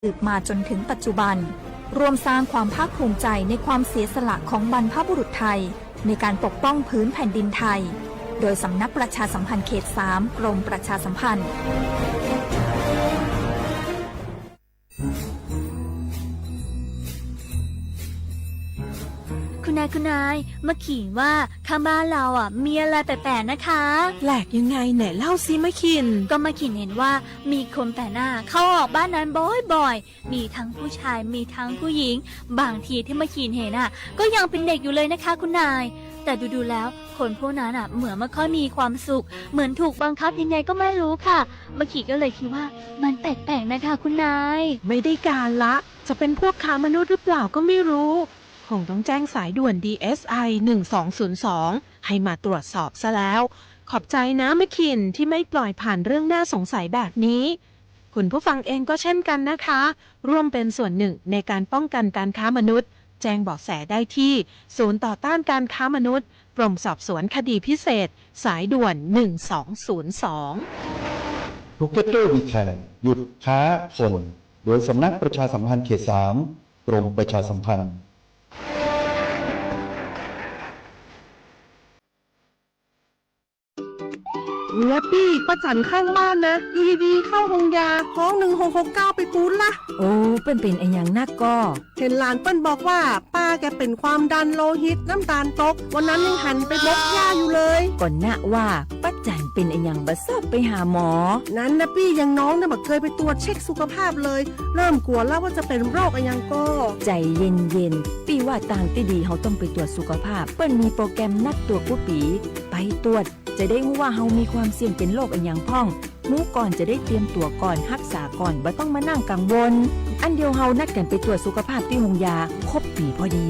สืบมาจนถึงปัจจุบัน ร่วมสร้างความภาคภูมิใจในความเสียสละของบรรพบุรุษไทย ในการปกป้องผืนแผ่นดินไทย โดยสำนักประชาสัมพันธ์เขตสาม กรมประชาสัมพันธ์ คุณนาย คุณนาย มะขินว่าข้างบ้านเราอ่ะมีอะไรแปลกๆนะคะ แปลกยังไง ไหนเล่าสิมะขิน ก็มะขินเห็นว่ามีคนแปลกหน้าเข้าออกบ้านนั้นบ่อยๆ มีทั้งผู้ชาย มีทั้งผู้หญิง บางทีที่มะขินเห็นอ่ะ ก็ยังเป็นเด็กอยู่เลยนะคะคุณนาย แต่ดูๆแล้ว คนพวกนั้นอ่ะ เหมือนไม่ค่อยมีความสุข เหมือนถูกบังคับยังไงก็ไม่รู้ค่ะ มะขินก็เลยคิดว่ามันแปลกๆนะคะคุณนาย ไม่ได้การละ จะเป็นพวกค้ามนุษย์หรือเปล่าก็ไม่รู้ คงต้องแจ้งสายด่วน ดีเอสไอ หนึ่งสองศูนย์สอง ให้มาตรวจสอบซะแล้ว ขอบใจนะมะขินที่ไม่ปล่อยผ่านเรื่องน่าสงสัยแบบนี้ คุณผู้ฟังเองก็เช่นกันนะคะ ร่วมเป็นส่วนหนึ่งในการป้องกันการค้ามนุษย์ แจ้งเบาะแสได้ที่ศูนย์ต่อต้านการค้ามนุษย์ กรมสอบสวนคดีพิเศษ สายด่วน หนึ่งสองศูนย์สอง Potato Weekend หยุดค้าคน โดยสำนักประชาสัมพันธ์เขตสาม กรมประชาสัมพันธ์ เมียปี้ ป้าจั๋นข้างบ้านนะ อยู่ดีๆ เข้าโฮงยา ฮ้อง หนึ่งหกหกเก้า ไปปู๊ดละ โอ้ เปิ้นเป๋นอะหยังนักก่อ เห็นหลานเปิ้นบอกว่า ป้าแกเป็นความดันโลหิต น้ำตาลตก วันนั้นยังหันไปบกหญ้าอยู่เลย ก่อนนะว่า ป้าจั๋นเป๋นอะหยังบ่ซอบไปหาหมอ นั้นนะปี้ อย่างน้องเนี่ยบ่เคยไปตรวจเช็คสุขภาพเลย เริ่มกลัวแล้วว่าจะเป็นโรคอะหยังก่อ ใจเย็นๆ ปี้ว่าตางตี้ดีเฮาต้องไปตรวจสุขภาพ เปิ้นมีโปรแกรมนัดตรวจกู้ปี๋ ไปตรวจ จะได้ฮู้ว่าเฮามีความเสี่ยงเป็นโรคอะหยังพ่อง ฮู้ก่อนจะได้เตรียมตั๋วก่อน ฮักษาก่อน บ่ต้องมานั่งกังวล อันเดียวเฮานัดกั๋นไปตรวจสุขภาพตี้โฮงยา ครบปี๋พอดี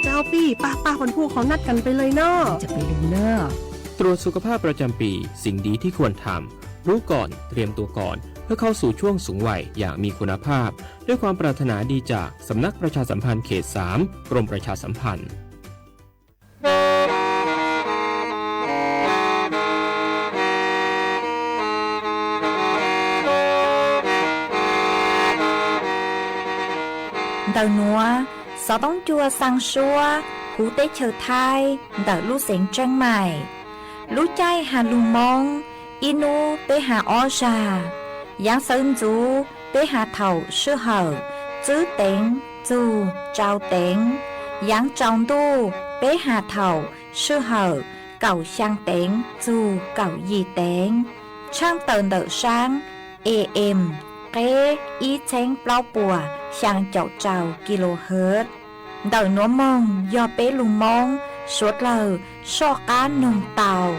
เจ้าปี้ ป้าๆ คนผู้เขานัดกั๋นไปเลยเนาะ จะไปลืมเน่อ ตรวจสุขภาพประจำปี สิ่งดีที่ควรทำ รู้ก่อน เตรียมตัวก่อน เพื่อเข้าสู่ช่วงสูงวัยอย่างมีคุณภาพ ด้วยความปรารถนาดีจากสำนักประชาสัมพันธ์เขตสาม กรมประชาสัมพันธ์ Ntawm nuav, xov tooj cua xaa suab huv teb chaws Thaib ntawm lub xeev Tsheej Maim. Lub caij has lug Moob, ib nub peb has ob zag. Yaav xawv ntxuv peb has thaum sij hawm tswb teev txug tsau teev. Yaav tsaus ntuj peb has thaum sij hawm kaum xyaa teev txug kaum yim teev. Tshaaj tawm ntawm saab A M, qeb ib txheeb plaub puas xyaa caum rau kilohertz. Ntawm nuav moog yog peb lug Moob suav dlawg soj qaab noog tau.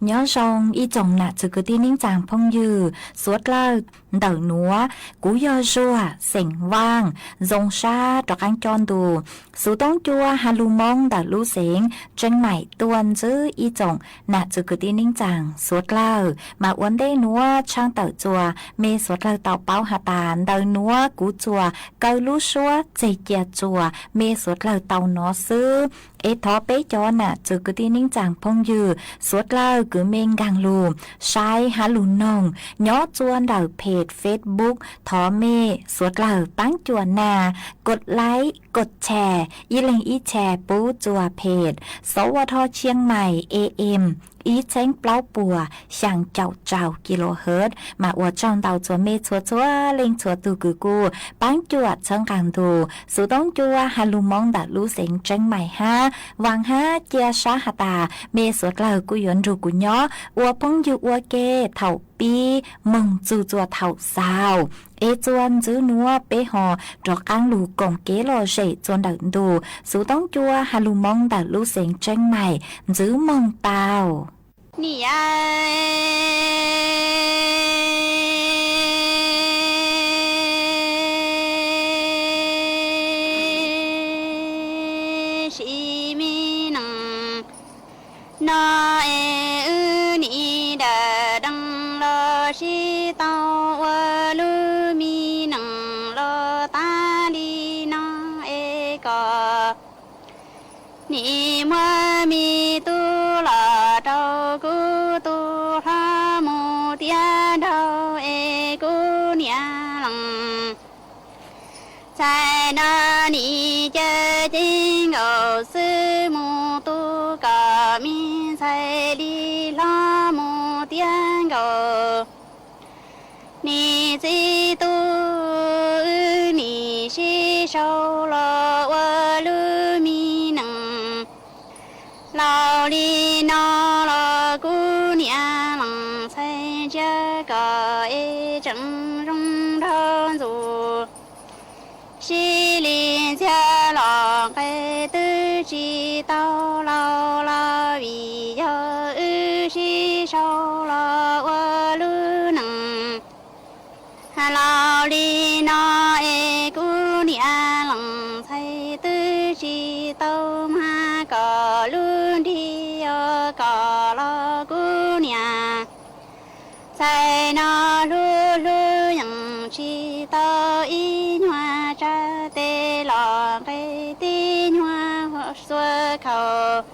Nyob zoo ib tsoom nam txwv kwv tij neej tsaa phooj ywg suav dlawg. Ntawm nuav kuv yog Zuag xeem Vaaj, zoo sab rov qaab coj ntu xov tooj cua has lug Moob ntawm lub xeev Tsheej Maim tuaj ntxiv ib tsoom nam txwv kwv tij neej tsaa suav dlawg. Mas ua ntej nuav tshaaj tawm txuas mej suav dlawg tau paub has tas ntawm nuav kuv tsuas kaw lub suab txeg cia txuas mej suav dlawg tau nov xwb. Es thov peb cov nam txwv kwv tij neej tsaa phooj ywg suav dlawg kws mej nkaag lug saib has lug noog nyob txuas ntawm peg Facebook, thov mej suav dlawg paab cuam naj, kos laib kos tshee, ib leeg ib tshee pub txuas peg S W T Chiang Mai A M ib txheeb plaub puas xyaa caum rau kilohertz. Mas ua tsaug ntau txuas mej txhua txhua leej txhua tug kws kuj paab cuam txhawb nqaa ntu xov tooj cua has lug Moob ntawm lub xeev Tsheej Maim hab. Vaam hab cia sab has tas mej suav dlawg kuj yuav nrug kuv nyob ua phooj ywg ua ke thaum pib moog txug txuas thaum xaus. Es txuas ntxiv nuav peb ho rov qaab lug koom kev lom zem txuas ntawm ntu xov tooj cua has lug Moob ntawm lub xeev Tsheej Maim ntxiv moog tau. Nim sim me neej no es wb nim dawm deev los sib tau ua lub me neej los tag li no es kom nim Muab me tub los rau kuv tus hlob mus tiav nraug es kuv niam lees. Txhais no nim caw ceeb nkaus xwb mus tu kom me ntxhais li hlob mus tiav nkaus. Nim txiv tub wb nim sib sau los ua lub me nees. Laus li no los kuv niam lees txhais ntsia kom es tseem zoo nraug ntxuv. Sib li ntxhiab los nqe twb tsis tau laus los vim yog wb sib sau los ua lub nees. Laus li no es kuv niam lees txhais twb tsis tau mag kom lub nrig os kom los kuv niam txhais no hlub hlub yeej tsis tau ib nyuag tsa tes los nqe tib nyuag xuav khaus.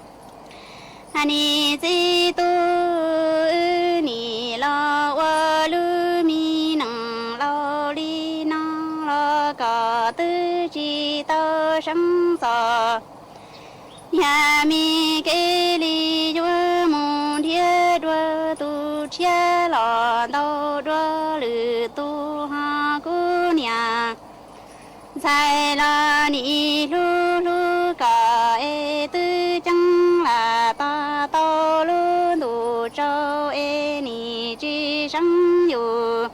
Nim txiv tub wb nim los ua lub me nees laus li no los kom twb tsis tau seeb txos. Niag me kev li yuav mus nrhiav dua tus tshiab los ntau dua lwm tus ho kuv niam ntxhais los nim hlub hlub kom es twb ceeb lam tos tau lub ntuj tsaus es nim tsis seeb yus.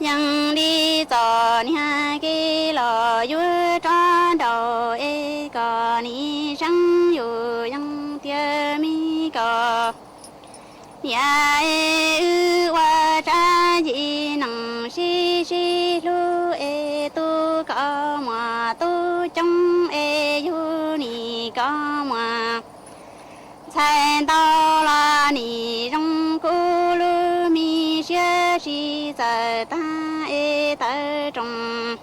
Yeej li txom niag kev los yuav rov nraus es kom nim seeb yus yeej tiag me kom niam es wb ua tsab yim nees sib sib hlub es tub koj muam tub coob es yug nim koj muam ntxhais ntau los nim zoo kuv lub me siab sib txawm tag es tawv roos.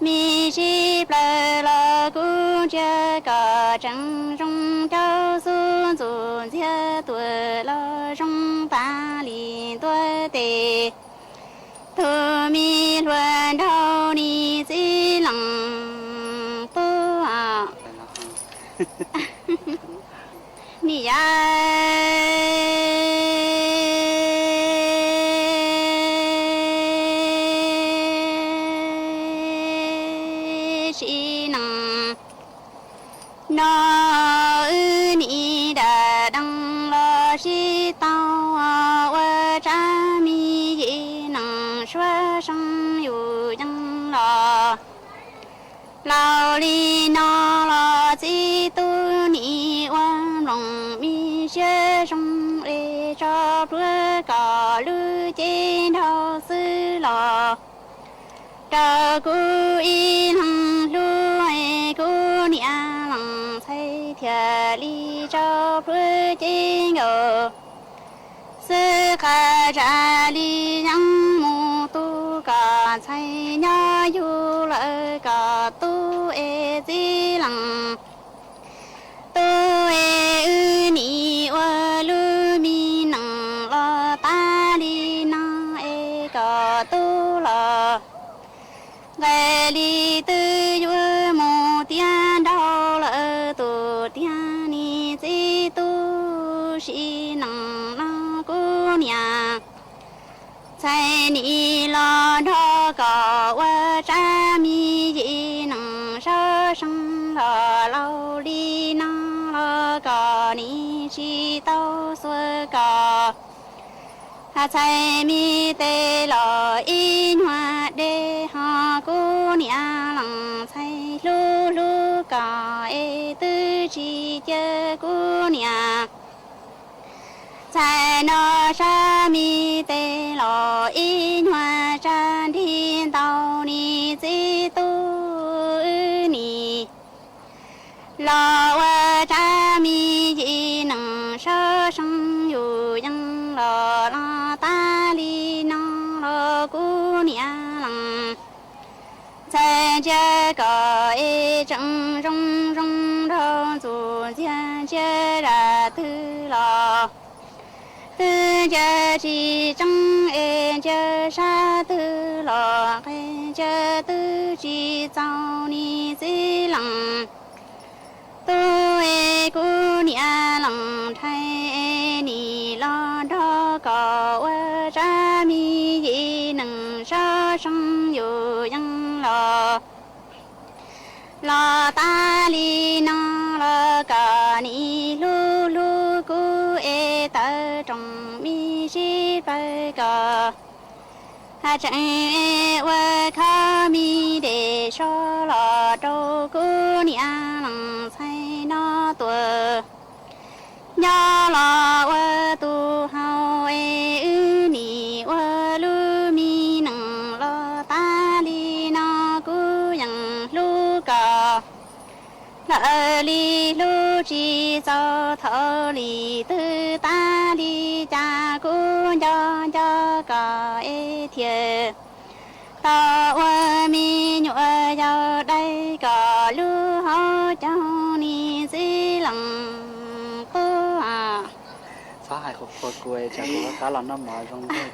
Me sib plaws los kuv ntsia kom tseem zoo caub xub ntxuj ntxiag tuam los zoo tas li ntua tes. Tus me hluas nraug nim txiv lees tub nim yam sib nees no wb nim dam dees los sib tau ua tsab me yim nees suab seeb yus yeej los. Laus li no los txiv tub nim ua nploos me siab zoo es tso plhuav kom lub cev nraug xwb los rau kuv ib leeg hlub es kuv niam lees ntxhais thiaj li tso plhuav cev nkaus xwb. Qhov tsa li yeej mus tu kom ntxhais nyob yug lawm kom tub es txiv lees tub es wb nim ua lub me nees los tas li no es kom tub los nqe li twb yuav mus tiav nraug lawm tus tiag nim txiv tub sib nees no kuv niam ntxhais nim los nrog kom ua tsab me yim nees sab seeb los laus li no los kom nim tsis tau xuav kom ntxhais me tes los ib nyuag dej ho kuv niam lees ntxhais hlub hlub kom es twb tsis cia kuv niam ntxhais no sab me tes los ib nyuag tsab nrig ntau nim txiv tub wb nim los ua tsab me yim nees sab seeb yus yeej los los tas li no los kuv niam lees ntxhais ntsia kom es tseem zoo zoo nraug ntsia zaj twg los twb ntsia tsis tseeb es ntsia sab twg los nqes ntsia twb tsis txaus nim txiv lees. Tub es kuv niam lees rhais es nim los nrog koj ua tsab me yim neeg sab seej yus yeej los los tas li no los koj nim hlub hlub kuv es tawm rooj me sib plawg koj. Haj tseem ua khob me dej soj los rau kuv niam lees txhais no tuaj. Nyob los ua tus hau es wb nim ua lub me neej los tas li no kuv yeej hlub koj. Lawv li hlub tsis txaus thaum li twg tas li cas kuv nco nco koj es thiaj tau ua me nyuam yaus dai koj lub hauv caug nim txiv lees qub. Txhob hais qhuas qhuas kuv, tsam kuv rov qab los noj mov zoo ntuj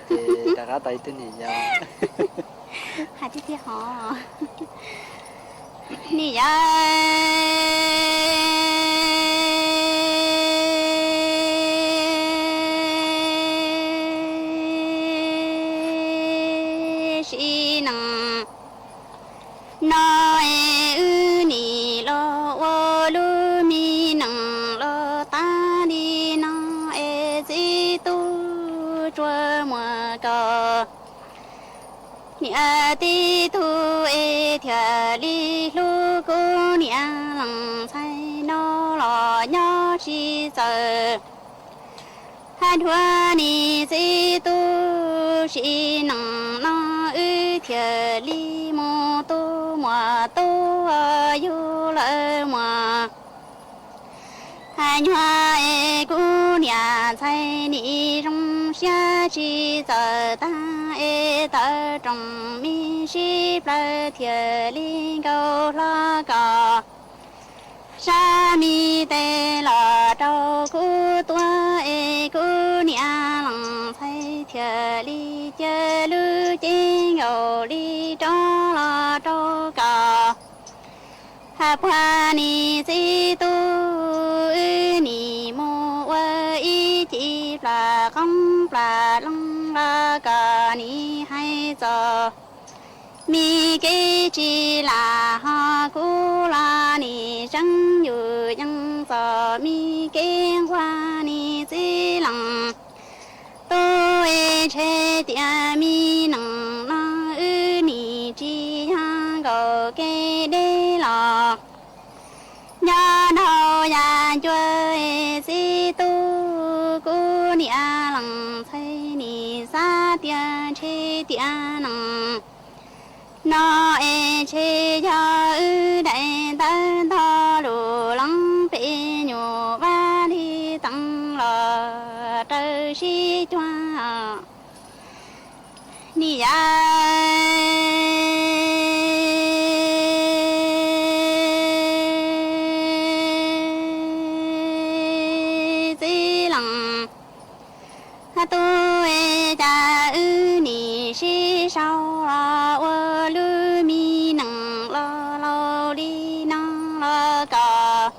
ces rov qab tau ib tug niam yau. Hais tiag tiag hov. Niam yau, sim neej no es wb nim los ua lub me neej los tas li no es txiv tub tsuas muaj koj niam tib tug es thiaj li hlub kuv niam lees txhais no los nyob tsis txawj. Hab dhuav nim txiv tub sim neej no wb thiaj li mus tu muam tub yug lawm muam. Hab nyuag es kuv niam ntxhais nim zoo siab tsis txawj tag es tawm rooj me sib plawg thiaj li nkaus hlo koj sab me tes los rau kuv tuav es kuv niam lees txhais thiaj li cia lub cev nkaus li rov los rau koj. Hab puag nim txiv tub wb nim mus ua ib ce plas qoob plas loo los koj nim hais txog me kev tsis lam hos kuv los nim tseeb yus yeej txog me kev nquag nim txiv lees tub es ntshe tias me neej no wb nim tsis yog nkaus kev deb los nyob nraum yaj ncua es txiv tub kuv niam lees txhais nim xav tias ntshe tias neej no es ntshe yog wb daim ntawv ntog lus leej pem nyuam vaj li teev los raws sib cuag. Niam yau, txiv lees tub es cas wb nim sib sau los ua lub me neej los laus li no los koj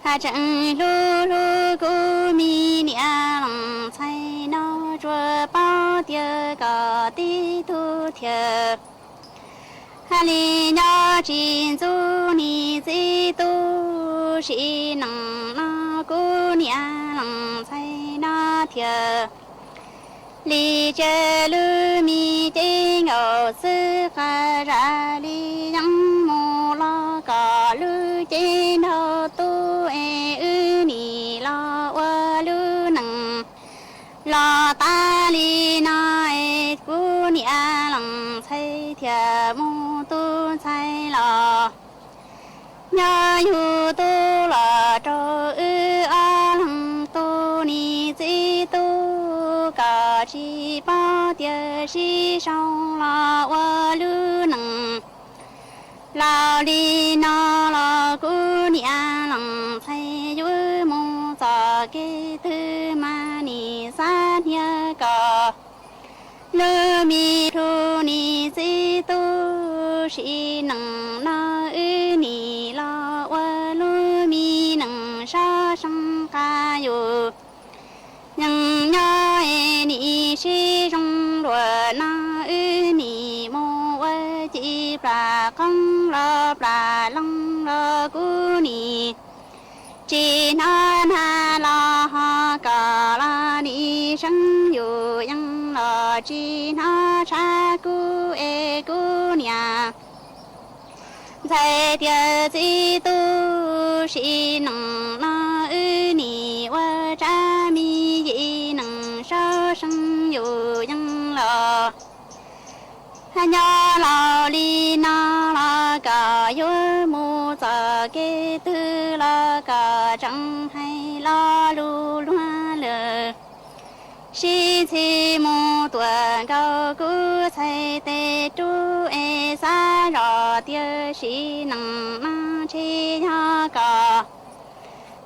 hab tseem hlub hlub kuv me niam lees txhais no tsuas paub tias koj tib tug thiaj hab li nyob tsis ntxub nim txiv tub sim neej no kuv niam lees txhais no thiaj li cia lub me cev nkaus xwb qab zaj li yeej mus los koj lub cev nraug tub es wb nim los ua lub neej los tas li no es kuv niam lees txhais thiaj mus tu ntxhais los nyob yug tub los rau wb ob leeg tub nim txiv tub koj tsis paub tias sib sau los ua lub neej laus li no los kuv niam lees txhais yuav kev twg mas nim xav hnia kom lub me plhu nim txib tub sim neej no wb nim los ua lub me neej sab seej qab yus yeej nyob es nim sib zoo dua no wb nim mus ua ci plam qoob los plam loo los kuv nim tsis hnov nag los ho kom los nim seeb yus yeej los tsis hnov tshab kuv es kuv niam ntxhais tias txib tub sim neej no wb nim ua tsab me yim neej sab seej yus yeej los nyob laus li no los kom yuav mus txoj kev twg los kom tseem hais lo lus luag lwm sib txhij mus tuam nkaus kuv txhais tes rub es xav zoj tias sim neej no ntshe yog kom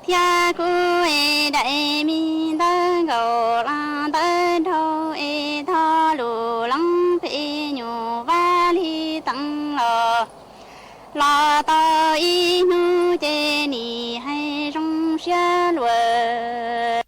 thiab kuv es daim me ntawv nkaus los ntawv nraug es thov lus leej pem nyuam vaj li teev los los tau ib hnub ces nim hais zoo siab luaj.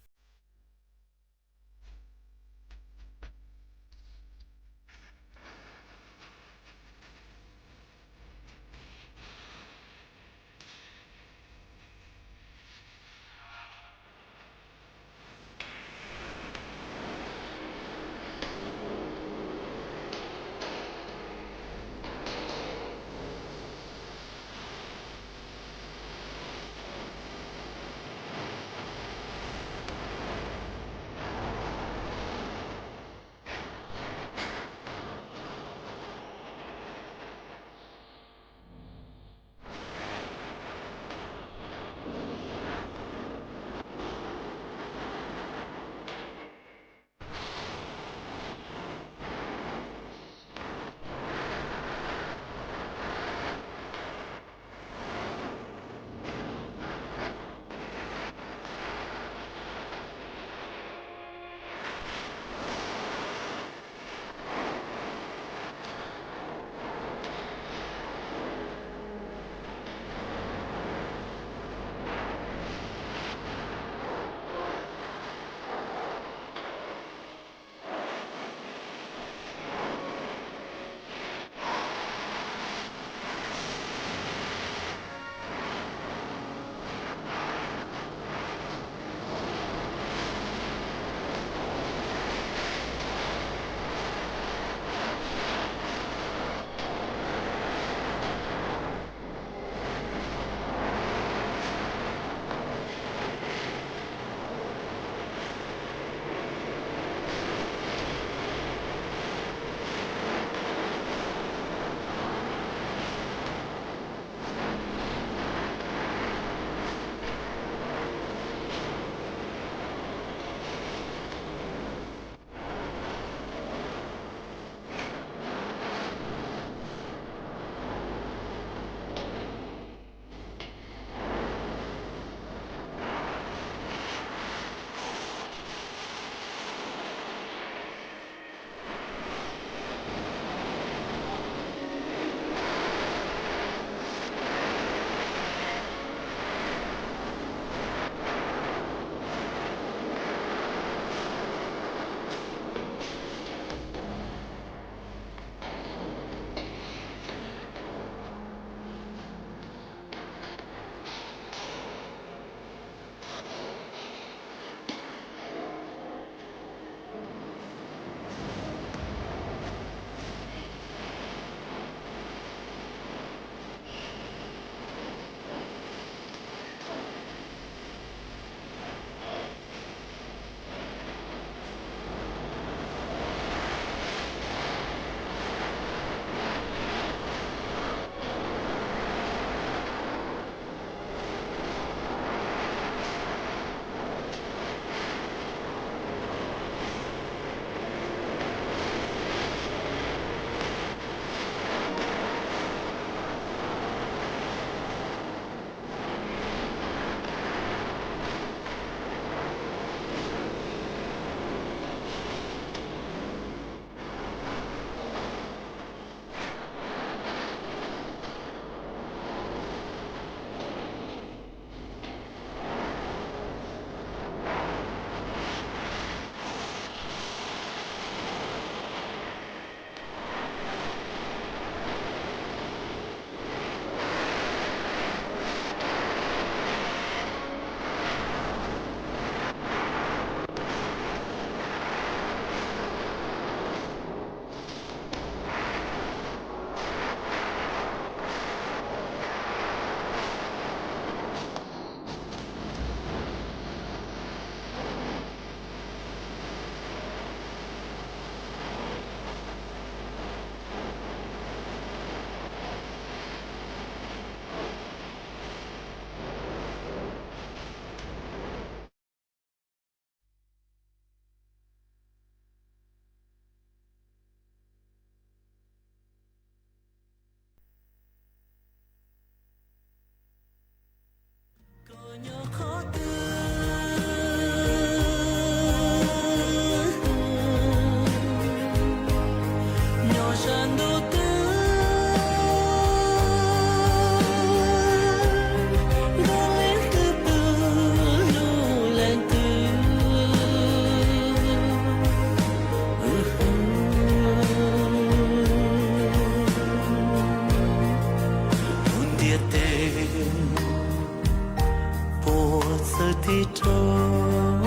Ib rau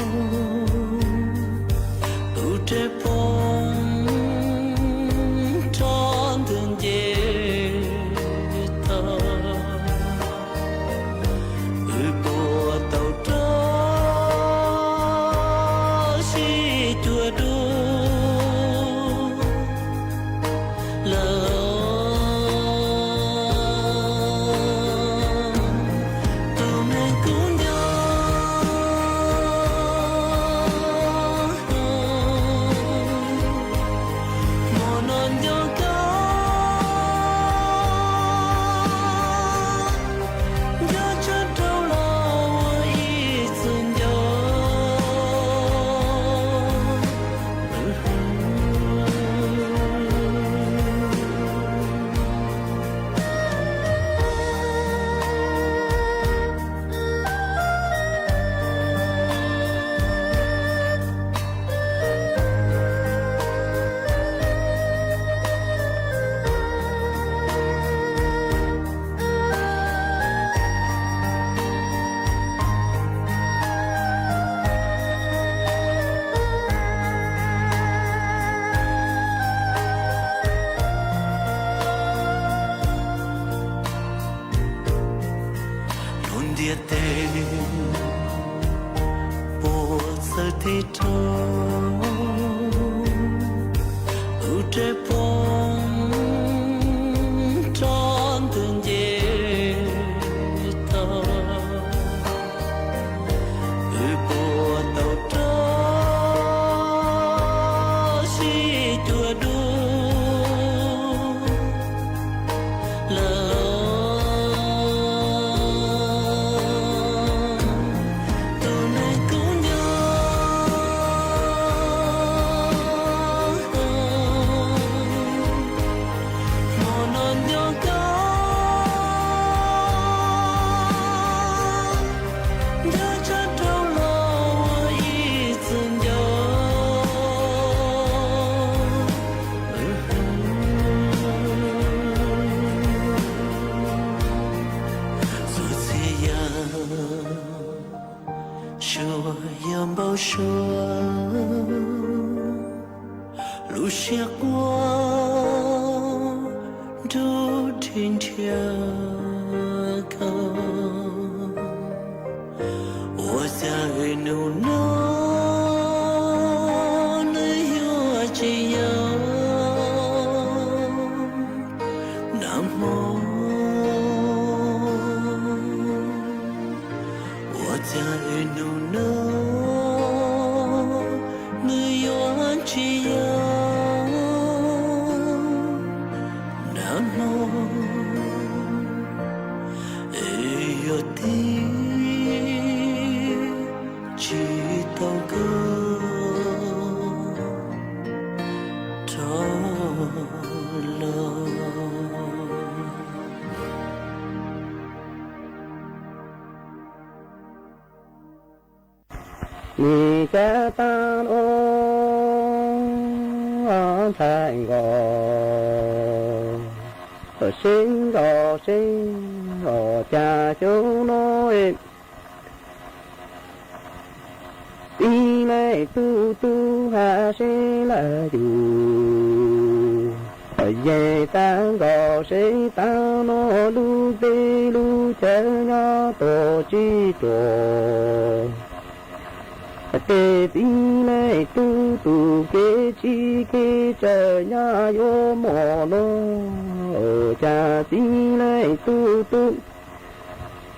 tus reb poob rov ntws nce tag, wb puas tau rov sib cuag dua lawm. Tus neeg kuv nco, hmo no nco koj, nco tshaj rau los ua ib txwm nco. Lub ntiaj teb puas txawj tig rau, tus reb poob rov ntws nce tag, wb puas tau rov sib cuag dua lawm. Tus neeg kuv nco, hmo no nco koj, nco tshaj rau los ua ib txwm nco. Txuas txhia yam suav yog npau suav, lub siab quaj nrub nrhig nrhiav koj. Ua cas nws hnub no nws yuav tsis yog nag hmo? Ua cas nws hnub no nws yuav tsis yog nag hmo? Es yuav tig tsis tau koj rov los. Nim cab tag nrho ntxhais nkauj, sib nrog sib os cas xyoo no es tib leeg tub tub haj sib lawm yus. Yeej tag nkaus sib tag no lub teb lub chaw nyob tuaj tsis tuaj. Tej tib leeg tub tus kev txij kev tsaw nyaj yuav muaj no, cas tib leeg tub tub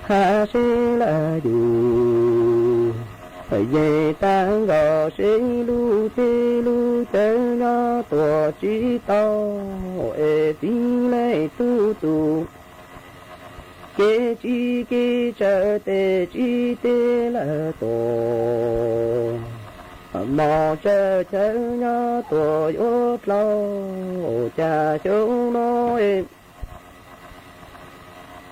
haj sib lawm yus. Yeej tag nkaus sib lub teb lub chaw nyob tuaj tsis tau, es tib leeg tub tus kev txij kev tsaw tej tsis tej lawm tuaj. Mos tsaw chaw nyob tuaj yuav dlau, cas xyoo no es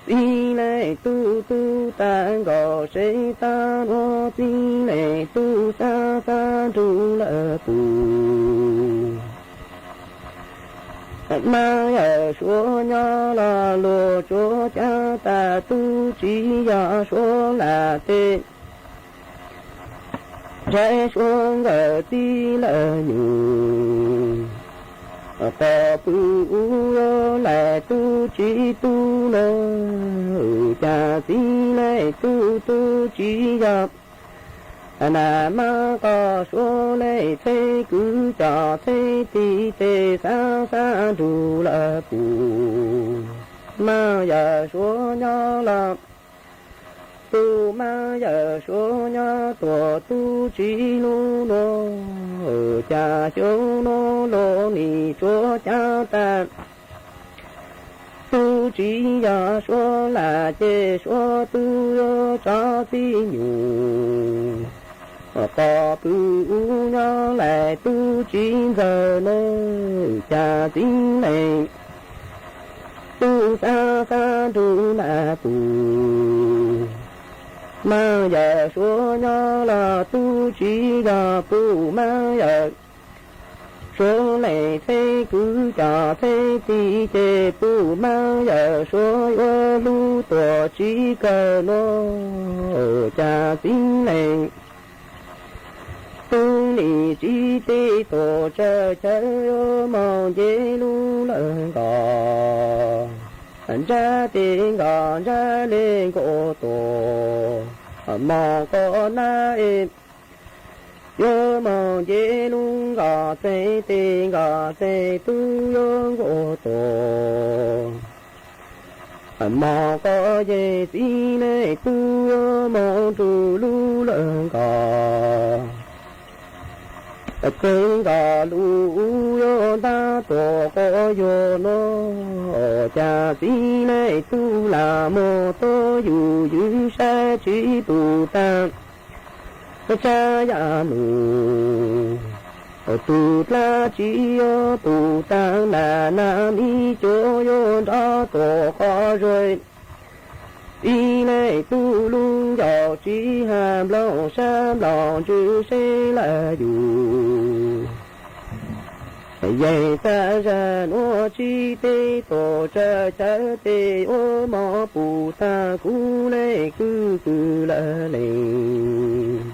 tib leeg tub tub tag nkaus sib tag no, tib leeg tub xab xab nrug lawm puag. Nab yawm suav nyob los luag tsuas cab tas tub tsis yog suav lam teb. Ntshai suav nkawm txib lawm nyuj, qhov pw ub yuav laim tub tsi tub no, cas txib leej tub tub tsi yog. Nas mab qos suav leej txheeb kwv cov txheeb tiv ces xav xav nrug lawm pum mab yawm suav nyob los, pum mab yawm suav nyob tuam tub tsi hlub no, cas xyoo no los nim tsuav cab tag. Tub tsi yog suav lam ces suav tub yuav tso txib nyuj, qhov pw ub nyob laim tub tsi ntxawg no, cas txib leej tub xav xav nrug nas pum mab yawm suav nyob los tub tsi yog pum mab yawm suav leej txheeb kwv cov txheeb tiv ces pum mab yawm suav yuav hlub tuam tsi kawg no, cas txib leej tub nim tsi tej tuam tsawg chaw yuav moog nce lub lawg nkos, ntsab tes nkos ntsab le nkaus tuam, moog koj nab es yuav moog nce lub nkos txeeg tes nkos txeeg tub yuav nkaus tuam, moog koj yeej txib leej tub yuav moog rua lub lawg nkos. Txeeg nkos lub yuav ntab tuam quas yuag no, cas txib leej tub lam moog tuab yus ywv sab tsi pum tag tsav yam nus. Tug dlaab tsi yuav pum tag nas nas mib cuav yuav nrov tuam quas zuag. Txib leej tub lub ncaus tsi has nplooj sab nplooj ntsws seb lawm yus. Yeej txag zag nuav tsi tej tuam tsawg chaw tes yuav moog pum tag kuv leej kwj kws lawm leej.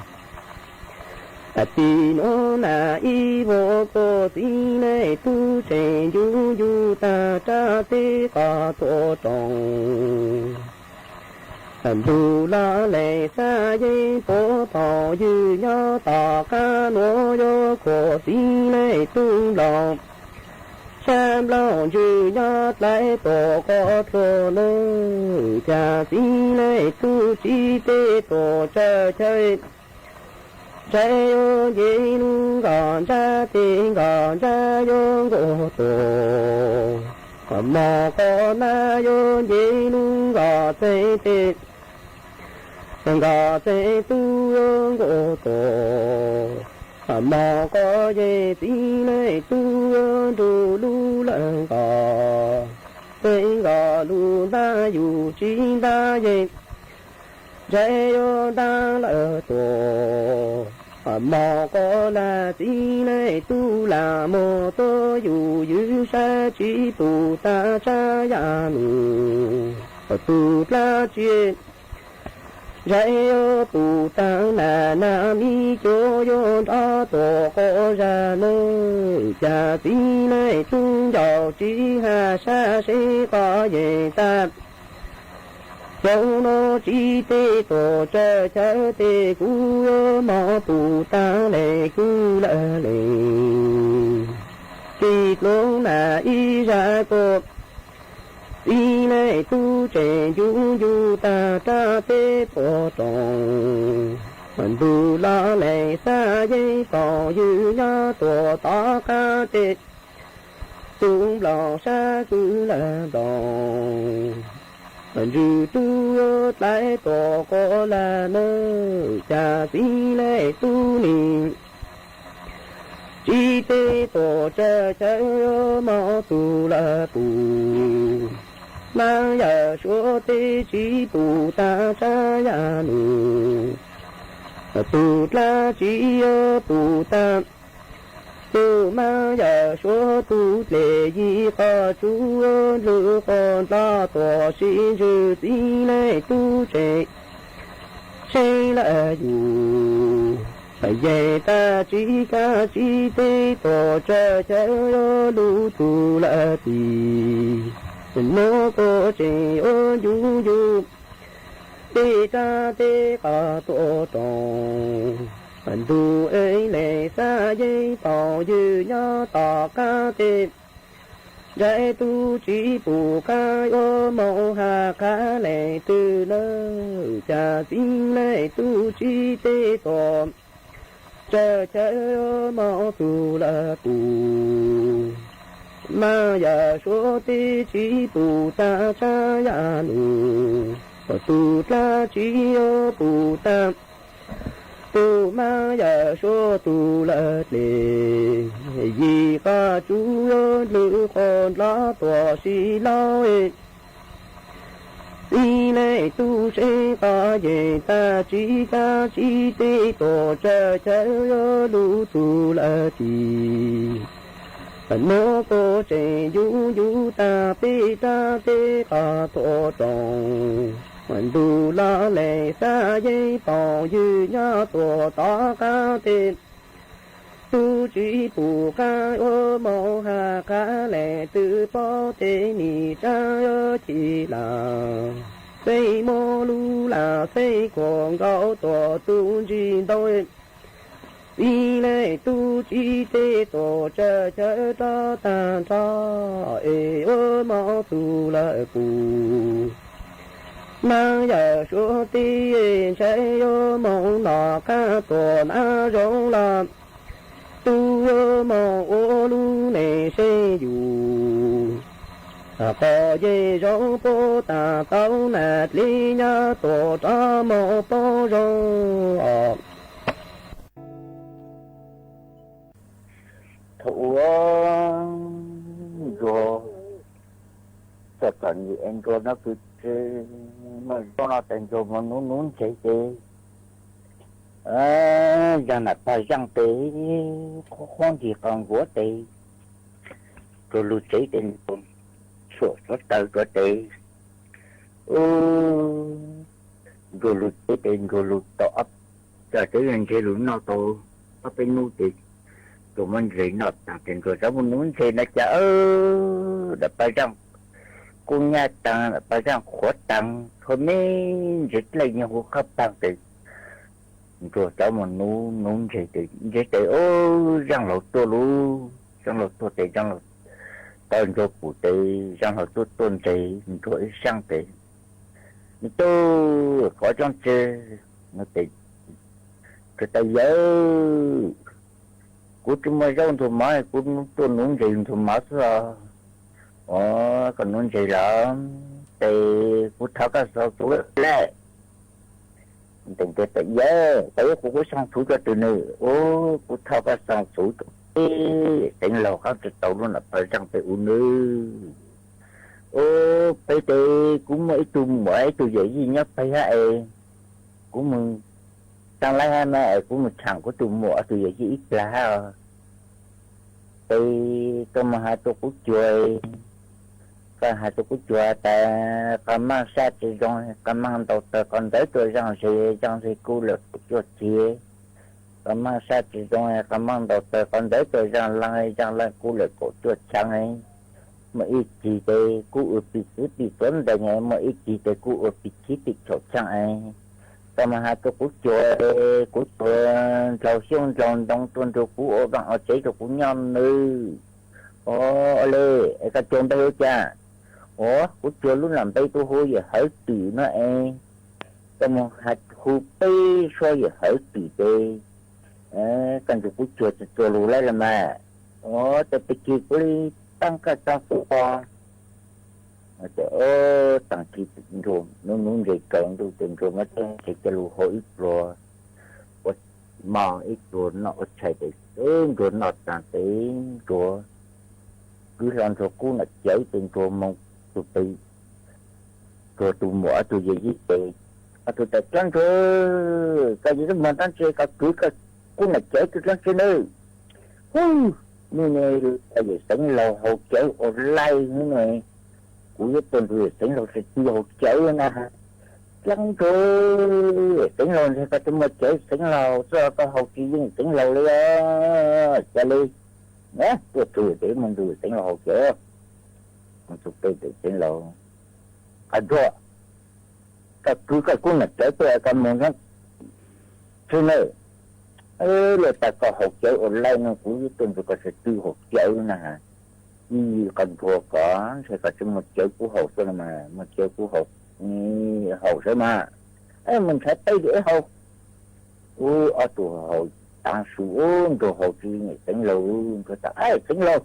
Tim nuav nas ib vuag kuas txib leej tub tseem ncu ncu tag rab teb qos tuam roos. Nrug laj lees xab yeeb puab thaum ywg nyob tom qab nuav yuav kuas txib leej tub nplooj sab nplooj ntsws nyob dlai tuam quas dluag nawb, cas txib leej tub tsi tej tuam tsawg chaw ntsais yuav nce lub nkos ntsab tes nkos ntsab yuav nkaus tuam, moog quas nab yuav nce lub nkos txeeg tes nkos txeeg tub yuav nkaus tuam, moog quas yeej txib leej tub yuav nrug lub lawg nkos, txeeg nkos lub ntab yus tsi ntab yeej ntsais yuav ntab lawm tuam, moog quas lag txib leej tub lam moog tuab yus ywv sab tsi pum tag tsav yam nus, tug dlaab tsi ntsais yuav pum tag nas nas mib cuav yuav nrov tuam quas zag nawb, cas txib leej tub ncaus tsi has sab seb qhov yeej tag. Xyoo nuav tsi tej tuam tsawg chaw tes kuv yuav moog pum tag leej kwj lawm leej. Tim dlua nas ib zag kuas txib leej tub tseem ncu ncu tag rab teb puag roos, ntug laj lees xab yeeb thaum ywg nyob tuam tom qab tes tub nplooj sab kwj lawg nplooj, ntsws tub yuav dlai tuam quas lag nawb, cas txib leej tub nim tsi tej tuam tsawg chaw yuav moog tug lawm pum, mab yawm suav teb tsi pum tag tsav yam nus, tug dlaab tsi yuav pum tag. Tug mab yawm suav tug dlej yim qhov tsuj yuav nplwg quas nplog tuam sim ntsws txib leej tub tseem seb lawm yus. Yeej tag tsib kab tsib teg tuaj tsawv chaw yuav luv txug lawm tid. Hnub kuj tseem yuav ncu ncu tej rab tej qos tuaj roos. Ntuj ev leej xab yeej pom ywg nyob tom qab teg. Ntshe tus tsis pum qab yuav moog has qhab leej twg nawb, cas txij leej tus tsis teg tuaj tsawv chaw yuav moog txug lawm puj. Mas yawm suav tej tsis pum tag tsab yam lug, tus dlaab tsi yuav pum tag tus mas yawm suav tug lawm dlej. Yim qab tsuv yuav dlhwv qhov nrab tuaj sib laub. Txij leej tug seeb qab yeej tag tsib kab tsib teg tuaj tsawv chaw yuav luv txug lawm tid. Hnub kuj tseem ncu ncu tag tej rab tej qos tuaj roos. Ntuj laj leej xab yeej pom ywg nyob tuaj tom qab teg. Tus tsis pum qab yuav moog has qhab leej twg, pom tej nim tsab yuav ci las, xeeb muab lub lam xeeb khuam nkaus tuaj tus ntsis ntau. Txij leej tug tsis teg tuaj tsawv chaw rov tag nrho, es yuav moog txug lawm puj. Mas yawm suav tej ntshe yuav moog noj qab tuaj nab zoo los, tug yuav moog ua lub neej seeb yug. Qhov yeej zoo puab tag tau nam dlej nyob tuaj rov moog paub zoo os. Thaum ub Ntsuag txom txom nyem es Ntsuag nyob pw tsev, muaj zaub no tes Ntsuag mus nuv nuv ntses tes, zaaj nam pag zaaj tes, qhuab qhuab nrig qos ntsuav tes, Ntsuag lug tsev tes Ntsuag xuam xuav taws ntsuav tes. Ub, Ntsuag lug tsev tes Ntsuag lug tau ob, txawm teb yog ntses lug noj tau ob peb hnub tes Ntsuag muab ntses noj taag tes Ntsuag rov mus nuv ntses na cas nam pag zaaj kub nyab taag, nam pag zaaj qhuav taag, tshuav me ntses dlej nyob huv qab paag tes Ntsuag rov mus nuv nuv ntses tes, ntses tes ub, zaaj laug tuaj lauj, zaaj laug tuaj tes zaaj laug tau Ntsuag pum tes zaaj laug tuaj tuaj ntses Ntsuag ib zaaj tes, me tub, kov coob tsi, no tes, Ntsuag tas yawg, kuv tsi muaj zaub ntxuag mov, kuv tuaj nuv ntses ntxuag mov xwb os. Ua, koj nuv ntses los tes kuv thov koj xoo txhuv lawm. Tes tas yawg, tas yawg kuv kuv xoo txhuv rua twg nws? Ub, kuv thov koj xoo txhuv rua peb Xeev Laug qaab tsi tau lub nam pag zaaj peb ub nws. Ub, peb tes kuv muaj ib tug muam ib tug yawm yij nyob peg hab es, kuv mus taag laib hab na es kuv mus tshaam kuv tug muam tug yawm yij ib plag hab os. Tes koj mus has rua kuv cuag, koj has rua kuv cuag tas qhov maaj sab tsi zoo, qhov maaj ntaus tawg qhov ntawd tuaj zaaj ze, zaaj ze kub lawm kaum cuaj txhiab. Qhov maaj sab tsi zoo, qhov maaj ntaus tawg qhov ntawd tuaj zaaj leeg, zaaj leeg kub lawm kaum cuaj txhiab. Muaj ib cig tes kub ua pim txwv pim tuav ntees, muaj ib cig tes kub ua pim chiv pim caum txhiab es. Koj mus has rua kuv cuag, kuv cuag ndlaug xyoob ndlaug ntoo tuaj nrug kuv ua vaaj ua tsev rua kuv nyob nws. Ua le, es koj cuag npe hu cas? Ua, kuv cuag lub nam npe kuv hu yawm Hawv Twm no es. Koj mus has hu peb suab yawm Hawv Twm tes, koj nrug kuv cuag tsi txuag lug laib los mas. Ua, tes pig kig kuv li taab kaj taab quas. Taag kig Ntsuag nuv nuv ntses kaus ntuj tes Ntsuag muab teb ntses coj lug hau ib pluag, ua mov ib pluag noj ua tshais tes Ntsuag noj taag tes Ntsuag kwv hlo Ntsuag kub nam cawv tes Ntsuag moog tug peg Ntsuag tug muam ob tug yawm yij tes, ob tug tas dlaab Ntsuag, koj yuav muag dlaab tsi koj kwv koj kub nam cawv tug dlaab tsi nawb? Hu, nwg ne, koj yawm Xeev Laug haus cawv ua laij nwg ne, kuv yuav tuaj nrug yawm Xeev Laug sib tw haus cawv na. Leej ntsuag, Xeev Laus ntshai koj tsis muaj cawv, Xeev Laus xwb koj haus tsis yeej Xeev Laus li os. Cia li, tuaj txug ces mus nrug Xeev Laus haus cawv. Mus txug pem ces Xeev Laus, Qhov Ntsuag, koj kwv koj kub nam cawv tuaj koj mus no tsi na. Luaj tas koj haus cawv ua laij no kuv tuaj nrug koj sib tw haus cawv na. Ib, Qhov Ntsuag, koj ntshai koj tsis muaj cawv kub haus xwb los mas muaj cawv kub haus, haus sawv mas, mus nrhav teb li ib haus. Ub, ob tug haus taav su, Ntsuag haus tsis yeej Xeev Laus. Ntsuag tas, Xeev Laus,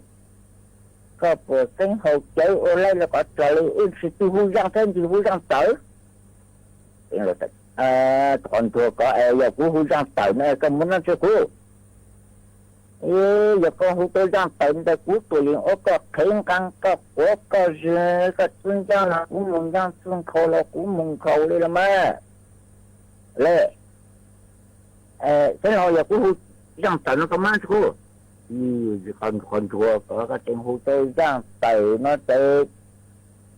koj puas txeeb haus cawv ua laij los koj txog li wb sib tw hu zaaj thiab ntsis hu zaaj tawm. Xeev Laus tas, Qhov Ntsuag, koj es yog kuv hu zaaj tawm no koj muab nab tseg kuv. Yog koj hu tau zaaj tawm ntawd kuv tuam yeem ua koj qhev nqaa koj quav koj zig, koj txwb ncaab los kuv mus ncaab, txwb nkhaus los kuv mus nkhaus li los mas. Le, Xeev Laus, yog kuv hu zaaj tawm no koj muab nab tseg kuv. Qhov Ntsuag, koj tseem hu tau zaaj tawm no ces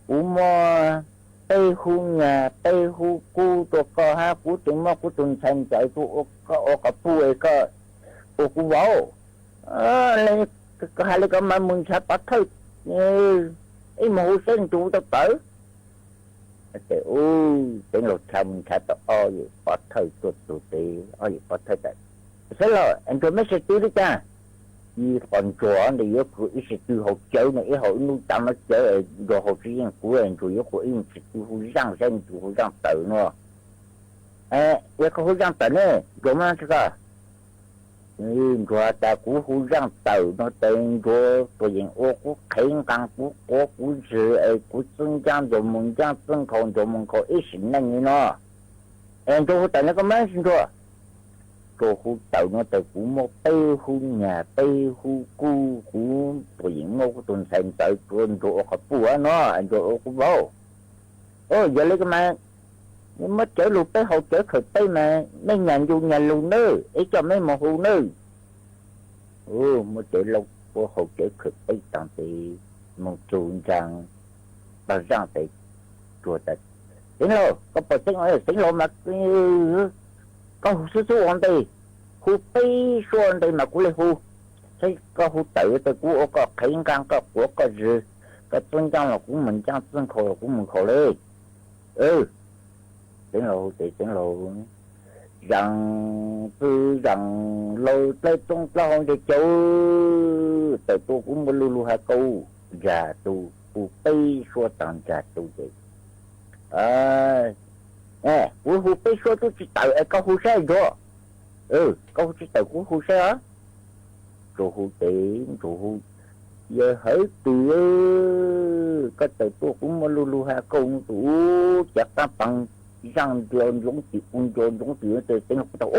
kuv muab peb hub nyag peb hub kub rua koj hab kuv tseem muab kuv tug ntxhais ntxawm tuaj ua koj qhov puj es koj ua kuv vauv. Koj has le koj mas mus nrhav pov thawj, ib mus hu saib Ntsuag tau tawm. Ces ub, Xeev Laus tshaj mus nrhav tau ob yawm pov thawj tuaj txug ces ob yawm pov thawj tas, Xeev Laus, Ntsuag meb sib tw li cas? Ib, Qhov Ntsuag ntawd yuav khuv ib sib tw haus cawv no ib haus ib nub taag no cawv es Ntsuag haus tsis yeej kuv, Ntsuag yuav khuv ib sib tw hu zaaj saib Ntsuag hu zaaj tawm no. Yog koj hu zaaj tawm ne Ntsuag muab nab tseg koj. Ntsuag tas kuv hu zaaj tawm no ces Ntsuag tuam yeem ua kuv qhev nqaa kuv quav kuv zig es kuv txwb ncaab Ntsuag mus ncaab, txwb nkhaus Ntsuag mus nkhaus ib sim neej li no. Es Ntsuag hu tawm no koj muab nab tseg Ntsuag. Ntsuag hu tawm no tas kuv muab peb hub nyag peb hub kub, kuv tuam yeem muab kuv tug ntxhais ntxawm rua Ntsuag ua qhov puj no, Ntsuag ua kuv vauv. Yog li ko mas muab cawv lug peb haus cawv khawm peb mas meb nyag ncu nyag lug nawb, ib coj meb mus hu nawb. Muab cawv lug peb haus cawv khawm peb taag ces mus txug ntsaa tog zaaj tes Ntsuag tas, Xeev Laus, koj puas txeeb? Xeev Laus mas koj hu xub xub ua ntej, hu peb suab ua ntej mas kuv le hu. Saib koj hu tawm tas kuv ua koj qhev nqaa koj quav koj zig, koj txwb ncaab los kuv mus ncaab, txwb nkhaus los kuv mus nkhaus li. Xeev Laus hu ces Xeev Laus zaam txwv zaam laug dlawb roob dlawb hauv ntseg cawv tawm tuaj kuv muaj lug lug has kau ntsag tu, hu peb suab taag ntsag tu ces, kuv hu peb suab tub tsis tawm es koj hu saib Ntsuag. Koj hu tsis tawm kuv hu saib os. Ntsuag hu ces Ntsuag hu, Yawg Hawv Twm, koj tawm tuaj kuv muaj lug lug has kau tus ub cav qaab paag zaaj ntua ntsoov tim u ntua ntsoov tim tes Xeev Laus tau,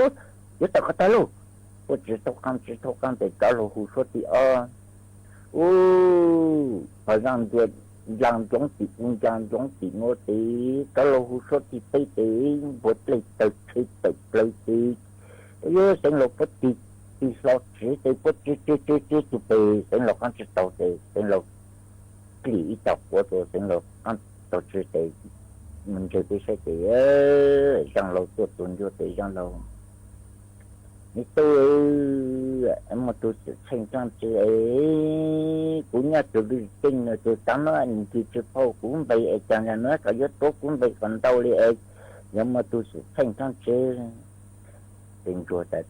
Yuav tawm qhov twg lauj? Ua tsis tau qaab tsis tau qaab tes rov lug hu suab tim ob. Ub, pog zaaj ntua ncaag ntsoov tim u ncaag ntsoov tim nuav tes rov lug hu suab tim peb tes npua dlej tawg tshe tawm plawg tes, Xeev Laus puab tig, tig hlo tsiv tes puab tsiv tsiv tsiv tsiv tug pes Xeev Laus qaab tsis tau tes Xeev Laus klim ib tog quav rua Xeev Laus qaab tau tsiv tes mus ntseg peb saib tes Zaaj Laug tuaj txug ntua tes Zaaj Laug, Me tub, muaj tug xwm txheej tsaaj tsi es kuv nyob tug lwj ceej no tes taav no nws tsis paub kuv npe es caag nag nuav koj yuav tuav kuv npe kom ntau li es yuav muaj tug xwm txheej tsaaj tsi. Tes Ntsuag tas,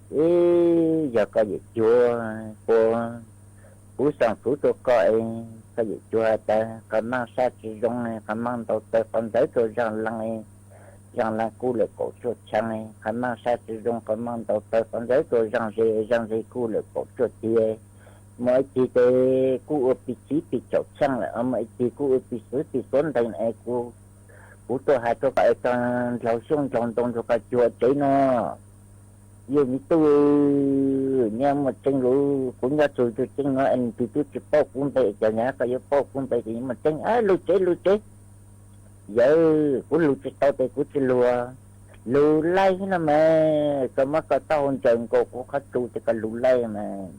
Yog koj yeem cuag, kuv xaa fuv rua koj es koj yeem cuag tas qhov maaj sab tsi zoo, qhov maaj ntau tawg qhov ntxawv rua Zaaj Laag, Zaaj Laag kuj lawm kaum cuaj chaang, qhov maaj sab tsi zoo qhov maaj ntau tawg qhov ntxawv rua Zaaj Ze, Zaaj Ze kuj lawm kaum cuaj tiag. Muaj ib cig tes kuj ua pis txiv pis caum chaaj lawm, muaj ib cig kuj ua pis xuv pis xuav nteeg es kuv tuaj has rua koj es koj ndlaug xyoob ndlaug ntoo rua koj cuag tsev no. Yog me tub, nyob muaj tseeb lug, kuv nyob txug tug ceeb no es nws tug tub tsis paub kuv npe es caag nag koj yuav paub kuv npe tes yuav muaj tseeb. Lug tsev lug tsev. Yawg, kuv lug tsis tau tes kuv tsis lug. Lug laij no mas koj muab koj taub hau ntsaws nkaus kuv qhov tsu tes koj lug laij mas.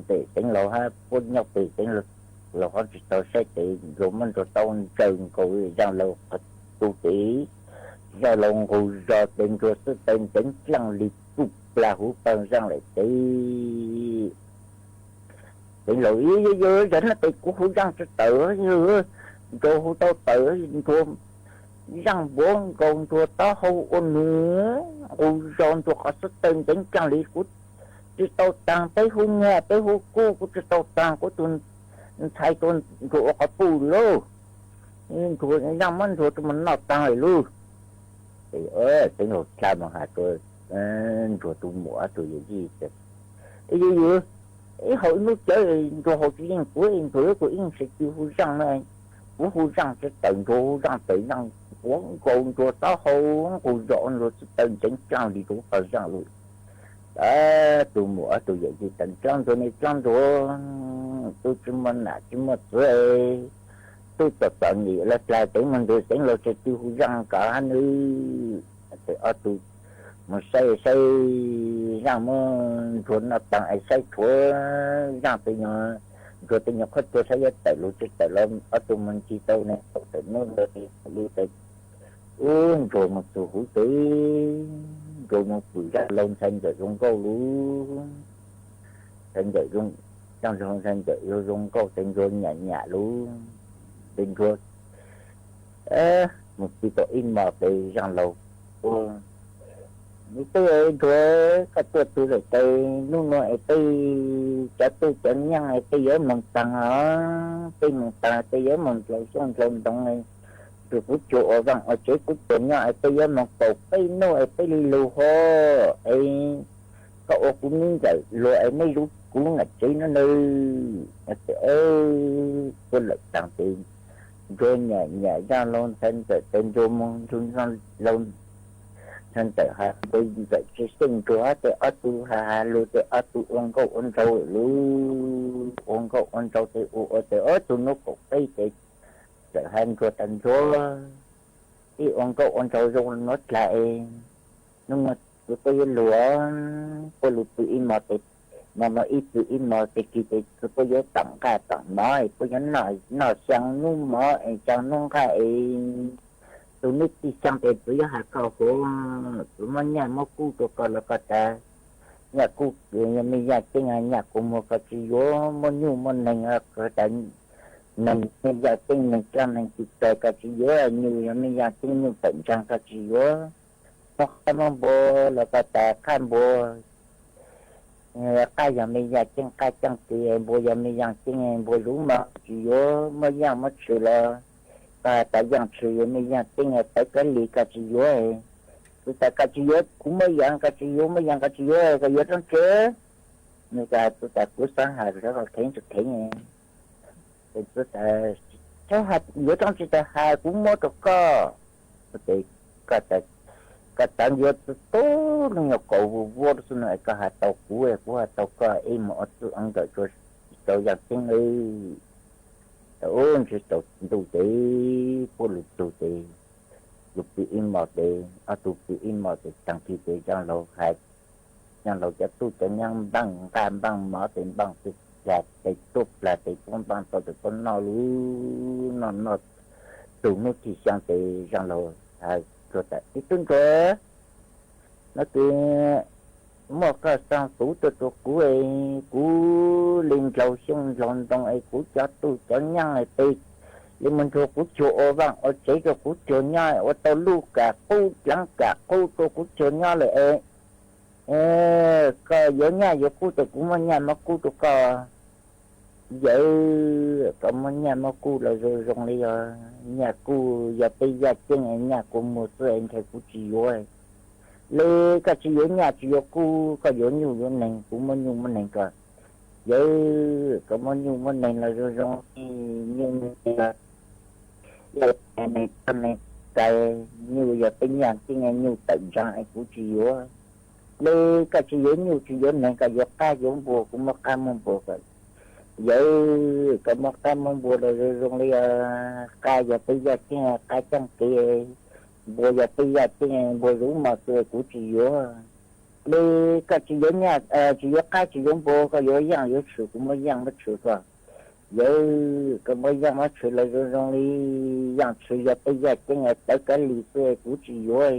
Tes Xeev Laus hab puab nyob pem Xeev Laus qhov tsis tau saib tes Ntsuag muab Ntsuag taub hau ntsaws nkaus Zaaj Laug qhov tsu tes Zaj Laug nqus zos tes Ntsuag xwb taw ntxeev dlaaj li tsuj plag huv pawg zaaj lawm tes Teev Laug, Yog yog zag no tes kuv hu zaaj tsi tawm, Ntsuag hu tau tawm, Ntsuag zaaj npuav nkaus Ntsuag taub hau ua nws nqus zos Ntsuag qhov xwb taw ntxeev dlaaj li kuv tsi tau taag, peb hu nyag peb hu kuj kuv tsi tau taag, kuv tug ntxhais tuaj Ntsuag ua qhov puj lauj. Ntsuag zaaj muab Ntsuag tuaj mus noj taag lawm lauj. Teev Laug dlha mus has rua Ntsuag tug muam ob tug yawm yij, Yog yog ib hauv ib lub cawv Ntsuag haus tsi yeej kuv, Ntsuag yuav kuv ib sab tw hu zaaj no, kuv hu zaaj tsi tawm, Ntsuag hu zaaj tawm, zaaj npuav nkaus Ntsuag taub hau nqus zos Ntsuag xwb taw ntxeev dlaaj li kuv pawg zaaj lawm. Tug muam ob tug yawm yij tas, Dlaab Ntsuag ne, Dlaab Ntsuag, tub tsi muaj nam tsi muaj txwv, tub txom txom nyem lawm dlaag, Teev Laug, Teev Laug tsi tw hu zaaj kov hab nwb. Tes ob tug mus saib saib zaaj muab Ntsuag noj taag es saib tshuav zaaj tes nyuag, Ntsuag tes nyuag qhuab cua saib yuav tawm lug tsi tawm los ob tug mus ncig tau ne tau tawm nub ntawd li tes ub Ntsuag mus txug huv tes Ntsuag mus pum Zaaj Laug ntxhais ntxawm zoo nkauj lug. Ntxhais ntxawm, Zaaj Laug ntxhais ntxawm zoo zoo nkauj tes Ntsuag nyam nyam lug tes Ntsuag mus txij tau ib mos tes Zaaj Laug ua, Nub twg Ntsuag koj tuaj txug lawm tes nub nua es peb cov tub cov nyaab es peb yuav moog taag os, peb moog taag peb yuav moog dlaus xyooj dlaus ntoo, tug kuv cuag ua vaaj ua tsev kuv cuag nyob es peb yuav moog kaum peb nub es peb li lug hov es koj ua kuv nub ntsawm luag es mej lug kuv nam tsev nub nawb. Tes puab lawm taag tes Ntsuag nyam nyam Zaaj Laug ntxhais ntxawm tes Ntsuag moog nrug Zaaj Laug ntxhais ntxawm has, Ntsuag ntxawm tsi xyeej Ntsuag hab tes ob tug has has lug tes ob tug ua nkauj ua nraug lug, ua nkauj ua nraug tes ua ua tes ob tug nub kaum peb tes txawm has Ntsuag tas, Ntsuag, peb ua nkauj ua nraug zoo nuav dlaag es nub nua txug puab yuav lug, puab lug pw ib mos tes, mos mos ib pw ib mos tes kis tes txug puab yuav taam nqaj taam mov es puab yuav noj xyaa nub mov es xyaa nub nqaj es tug nub txij xyaa tes txug yuav has koj huv, txug muab nyaj muab kub rua koj los koj tas nyaj kub, yog mej yaaj ceeb nyaj kua muag koj tsi yuav, muab nyuj muab neeg, neeg mej yaaj ceeb neeg dlaab neeg txim txaig koj tsi yuav, nyuj yog mej yaaj ceeb nyuj tawm ntsaag koj tsi yuav, muab qab muab npua los koj tas qab npua, qab yog mej yaaj ceeb qab caaj tes, npua yog mej yaaj ceeb npua zuv mog tsi yuav, muab yaaj muab tshwm los koj tas yaaj tshwm yog mej yaaj ceeb tawv kab lig koj tsi yuav. Txug tas koj tsi yuav kuv muab yaaj, koj tsi yuav muab yaaj koj tsi yuav, koj yuav roob tsi? Nub tas txug tas kuv xaav has kheev tsi kheev. Txug tas yuav roob tsi tas has kuv muab rua koj. Tes koj tas yuav txug tub lug nyuag kaus vua vua xwb no es koj has tau kuv, kuv has tau koj, ib mos ua txuj ua nkawm rua tau yaaj ceeb lawm. Tau ub ntsug tau ntuj tes puab lug txug tes lug pw ib mos tes ob tug pw ib mos tes taag kis tes Zaaj Laug has, Zaaj Laug cov tub cov nyaab npaaj nqaj npaaj mov tes npaaj txug plag tes tuab plag tes puab npaaj tau tes puab noj lug noj noj tug nub txij xyaa tes Zaaj Laug has Ntsuag tas, Ib tub Ntsuag, nub tes muaj koj xaa xuv tuaj rua kuv, kuv li ndlaug xyoob ndlaug ntoo es kuv cov tub cov nyaab tes li moog nrug kuv cuag ua vaaj ua tsev rua kuv cuag nyob ua tau lub kam qub dlaav kam qub rua kuv cuag nyob lawm es koj yuav nyaj yuav kub tes kuv muab nyaj muab kub rua koj. Yawg, koj muab nyaj muab kub los zoo zoo li os. Nyaj kub yog peb yaaj ceeb, nyaj kua muag xwb es ntshai kuv tsi yuav. Le koj tsi yuav nyaj tsi yuav kub, koj yuav nyuj yuav neeg, kuv muab nyuj muab neeg koj. Yawg, koj muab nyuj muab neeg los zoo zoo li nyuj neeg, neeg txaij, nyuj yog peb yaaj ceeb, nyuj tawm ntsaag es kuv tsi yuav. Le koj tsi yuav nyuj tsi yuav neeg, koj yuav qab yuav npua, kuv muab qab muab npua koj. Yawg, koj muab qab muab npua los zoo zoo li os. Qab yog peb yaaj ceeb, qab caaj kev, npua yog peb yaaj ceeb, npua zuv mos xwb kuv tsi yuav. Le koj tsi yuav nyaj tsi yuav qab tsi yuav npua, koj yuav yaaj yuav tshwm, kuv muab yaaj muab tshwm koj. Yawg, koj muab yaaj muab tshwv los zoo zoo li, yaaj tshwv yog tej yaaj ceeb tawv kab li xwb kuv tsis yuav.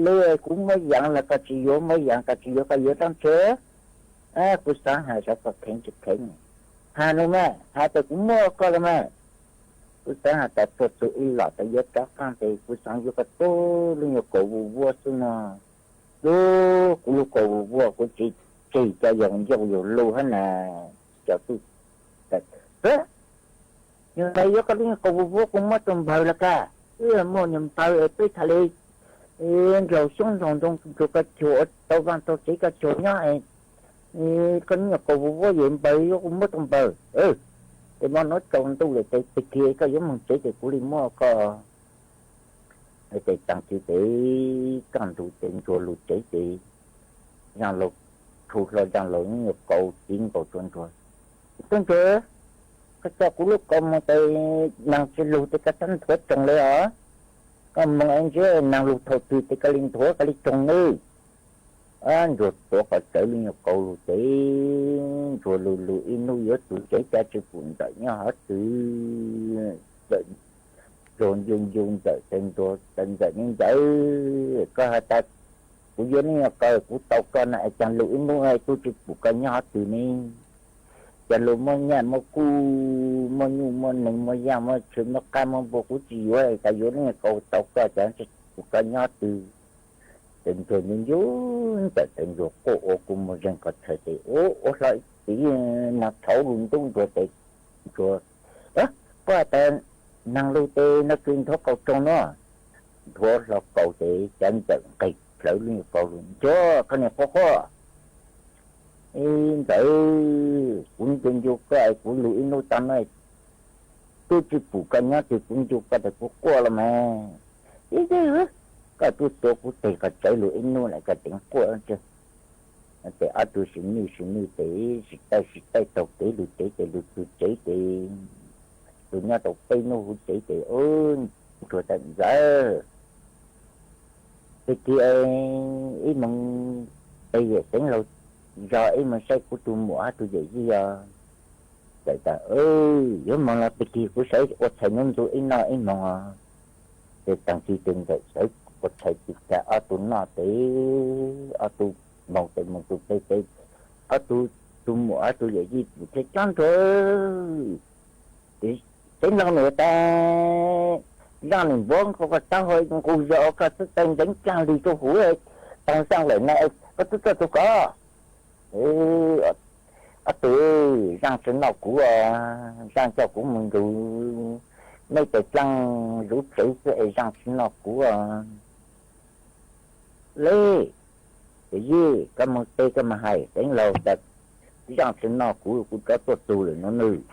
Lub kuv muab yaam los koj tsis yuav, muab yaam koj tsis yuav, koj yuav rab ntshe. Kuv xaav has sav koj kheev tsis kheev. Has no mas, has tas kuv muab koj los mas. Kuv xaav has tas tuaj txug ib los tas yuav rov qaab tes kuv xaav yuav koj tug lub nyuag kaus vus vuab xwb no. Lub, kuv lub kaus vus vuab kuv tsis tseg cov yawg ncauj yawg lug hab na. Cov tub, yog tas yuav koj lub nyuag kaus vus vuab kuv muab tus npawg los kag, wb muaj nyuag npawg es peb txhad le nraug xyoob nraug ntoo ntsuag koj cuag ua tau vaaj tau tsev koj cuag nyob es koj lub nyuag kaus vus vuab yawg npawg yuav kuv muab tus npawg. Tes mog nuav tsaus ntuj lawm tes tag kis koj yuav moog tsev tes kuv li muab koj. Tes taag kis tes kaj ntug tes ntsuag lug tsev tes Zaaj Laug, rhu hlo Zaaj Laug lub nyuag kaus tiv nkaus rua ntsuag. Tub ntsuag, koj coj kuv lub kaus moog tes naag tsi lug tes koj txhob nthuav tsoog le os. Koj moog es ntsia naag lug thaum twg tes koj li nthuav koj li tsoog nawb. Ntsuag tuav qhov tsawv lub nyuag kaus lug tes ntsuag lug lug ib nub yuav tug tsev cas tsi pum Ntxawm nyob hov twg. Ntxawm, ntsuag ncu ncu Ntxawm tes ntsuag tas Ntxawm, me Ntxawm, koj has tas kuv yuav neb nyuag kaus kuv tau koj no es caag lug ib nub tub tsi pum koj nyob hov twg ne? Caag lug muaj nyaj muaj kuj, muaj nyuj muaj neeg muaj yaaj muaj tshw muaj qab muaj npua kuv tsi yuav, tas yuav neb nyuag kaus tau koj caag tsi pum koj nyob twg. Tes ntsuag ncu ncu Ntxawm tes ntsuag quaj ua kuv moog zeeg qhov chaw tes ua hlo ib tiv naag tshauv lug ntub ntsuag tes ntsuag, koj has tas naag lug tes no kws nthuav kaus tsoog no. Nthuav hlo kaus tes cav Ntxawm nqeg plhawv lub nyuag kaus lug, ntsuag koj niag quaj quaj. Ib Ntxawm, kuv ncu ncu koj es kuv lug ib nub taag no tub tsi pum koj nyob twg, kuv ncu koj tes kuv quaj los mas. Ib, koj tub tuav kuv teg qhov tsawv lug ib nub lawm koj teev quaj tsi. Tes ob tug sis nwj sis nwj tes sis taij sis taij taug kev lug tsev tes lug tug tsev tes lug nyob tau peb nub huv tsev tes ntsuag tas Ntxawm, tag kis ib moog peg yawm Xeev Laug zog ib moog saib kuv tug muam hab tug yawm yij os. Ntxawm tas yuav moog los tag kis kuv sawv ua tshais nub ntxuv ib noj ib moog os. Tes taag kis tes Ntxawm sawv ua tshais tag ob tug noj tes ob tug moog tes moog tug peg tes ob tug, tug muam ob tug yawm yij pum thiaj coob nrug Xeev Laug nws tas Zaaj Lis Npuav nkaus koj taub hau nqus zog ua koj xwb taw ntxeev caag li rua huv taag Zaaj lawm na, koj tub tuaj tug koj. Ob tug, Zaaj tsi noj kuv os, Zaaj coj kuv moog nrug meb tes dlaaj zuv tsev xwb es Zaaj tsi noj kuv os. Le, yawm yij, koj moog teb koj moog hais Xeev Laug tas Zaaj tsi noj kuv, kuv rov tuaj txug lawm no nawb.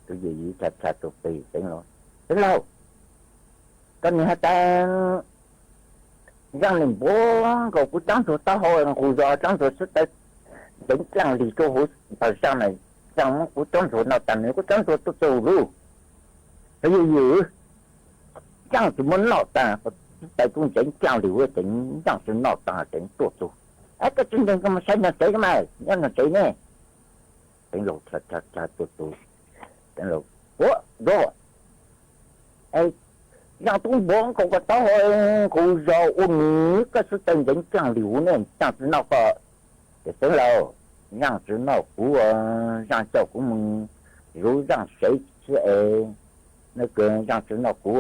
Tus yawm yij txhad txhad tus peg Xeev Laug, Xeev Laug, koj nwg has tas Zaaj Lis Npuav nkaus kuv taab ntsuag taub hau nqus zog taab ntsuag xwb taw ntxeev dlaaj lig rua huv taag Zaaj na, Zaaj muab kuv taab ntsuag noj taag nwg kuv taab ntsuag tuaj txug lug. Yawm yij, Zaaj tsi muab noj taag, xwb taw tub ntxeev dlaaj lig huv tes Zaaj tsi noj taag tes tuaj txug. Koj tsi ntseeg koj moog saib noog tsev mas, nyob noog tsev ne. Xeev Laug txhad txhad tus tus, Xeev Laug, ua, Zaaj tub npuav nkaus koj taub hau nqus zog ua nwg koj xwb taw ntxeev dlaaj lig huv ne, Zaaj tsi noj koj. Tes Xeev Laug, Zaaj tsi noj kuv, Zaaj coj kuv moog zuv Zaaj sev xwb es, no kws Zaaj tsi noj kuv.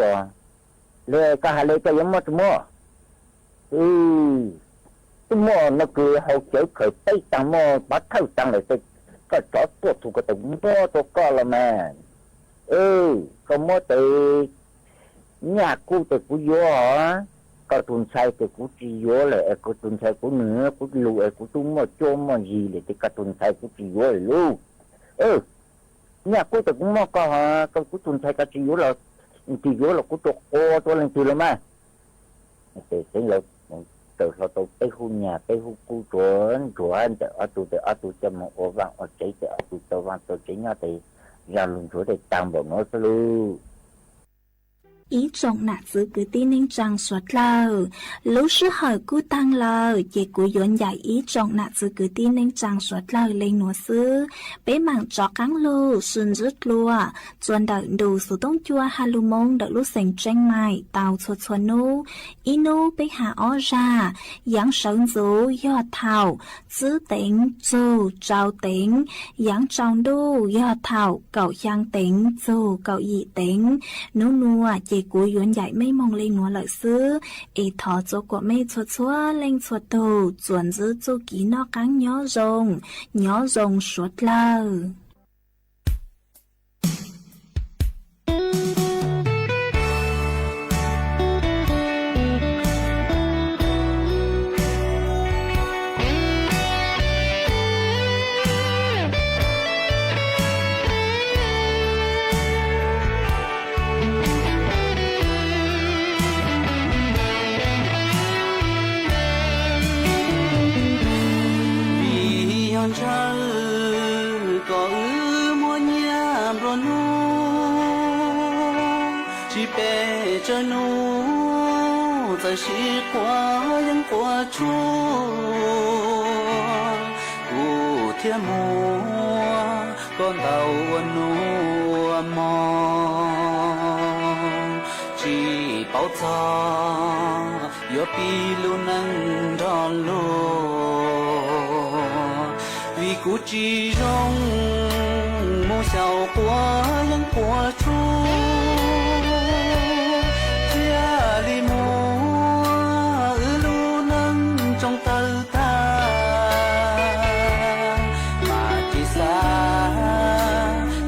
Le koj has le koj yuav muab tsi muab? Tub muaj no kws haus cawv khaws teb taag muaj pov thawj taag lawm tes koj rov tuaj txug ko tes muab rua koj los mas. Koj muab tes nyaj kuj tes kuv yuav, koj tug ntxhais tes kuv tsi yuav lawm es koj tug ntxhais kuv nwg kuv lug es kuv tub muaj cuab muaj yig lawm tes koj tug ntxhais kuv tsi yuav lawm lauj. Nyaj kuj tes kuv muab koj, koj kuv tug ntxhais koj tsi yuav los, tsi yuav los kuv rua qua rua leej twg los mas. Tes Xeev Laug tsaws hlo tau peb hub nyaj peb hub kub rua ntsuag ntawm ob tug tes ob tug coj moog ua vaaj ua tsev tes ob tug tau vaaj tau tsev nyob tes Zaaj lug ntsuag tes taag npaum nuav xwb lauj. Ib tsoom nam txwv kwv tij neej tsaa suav dlawg, lub sij hawm kuj taag lawm ces kuv yuav ncaim ib tsoom nam txwv kwv tij neej tsaa suav dlawg le nuav xwb. Peb maam rov qaab lug sib ntsib dlua txuas ntawm ntu xuv tooj cua Halloween ntawm lub xeev Tseeb Maim tau txhua txhua nub. Ib nub peb has ob zag, yaav sawv ntxuv yog thaum tsib teev txug rau teev, yaav tsaus ntuj yog thaum kaum xyaa teev txug kaum yim teev. Nub nua ces kuv yuav ncaim mej moog le nuav lawm xwb, es thov txua kuam mej txhua txhua leej txhua tug txuas ntsib txuj kev noj qaab nyob zoo, nyob zoo suav dlawg. Vim yog ntshaw kom wb muaj nyiaj nplua nuj, tsis pes tsawg nub txawm sib quav yeeb quav tshuaj, kuv thiaj muab koj ntaus ua nub ua hmo, tsis paub txog yuav pib lub neej nrog luag. Vim kuv tsis zoo mus xyaum quav yeeb quav tshuaj, thiaj li muab wb lub neej tsoo tawg tag. Mas tsis xav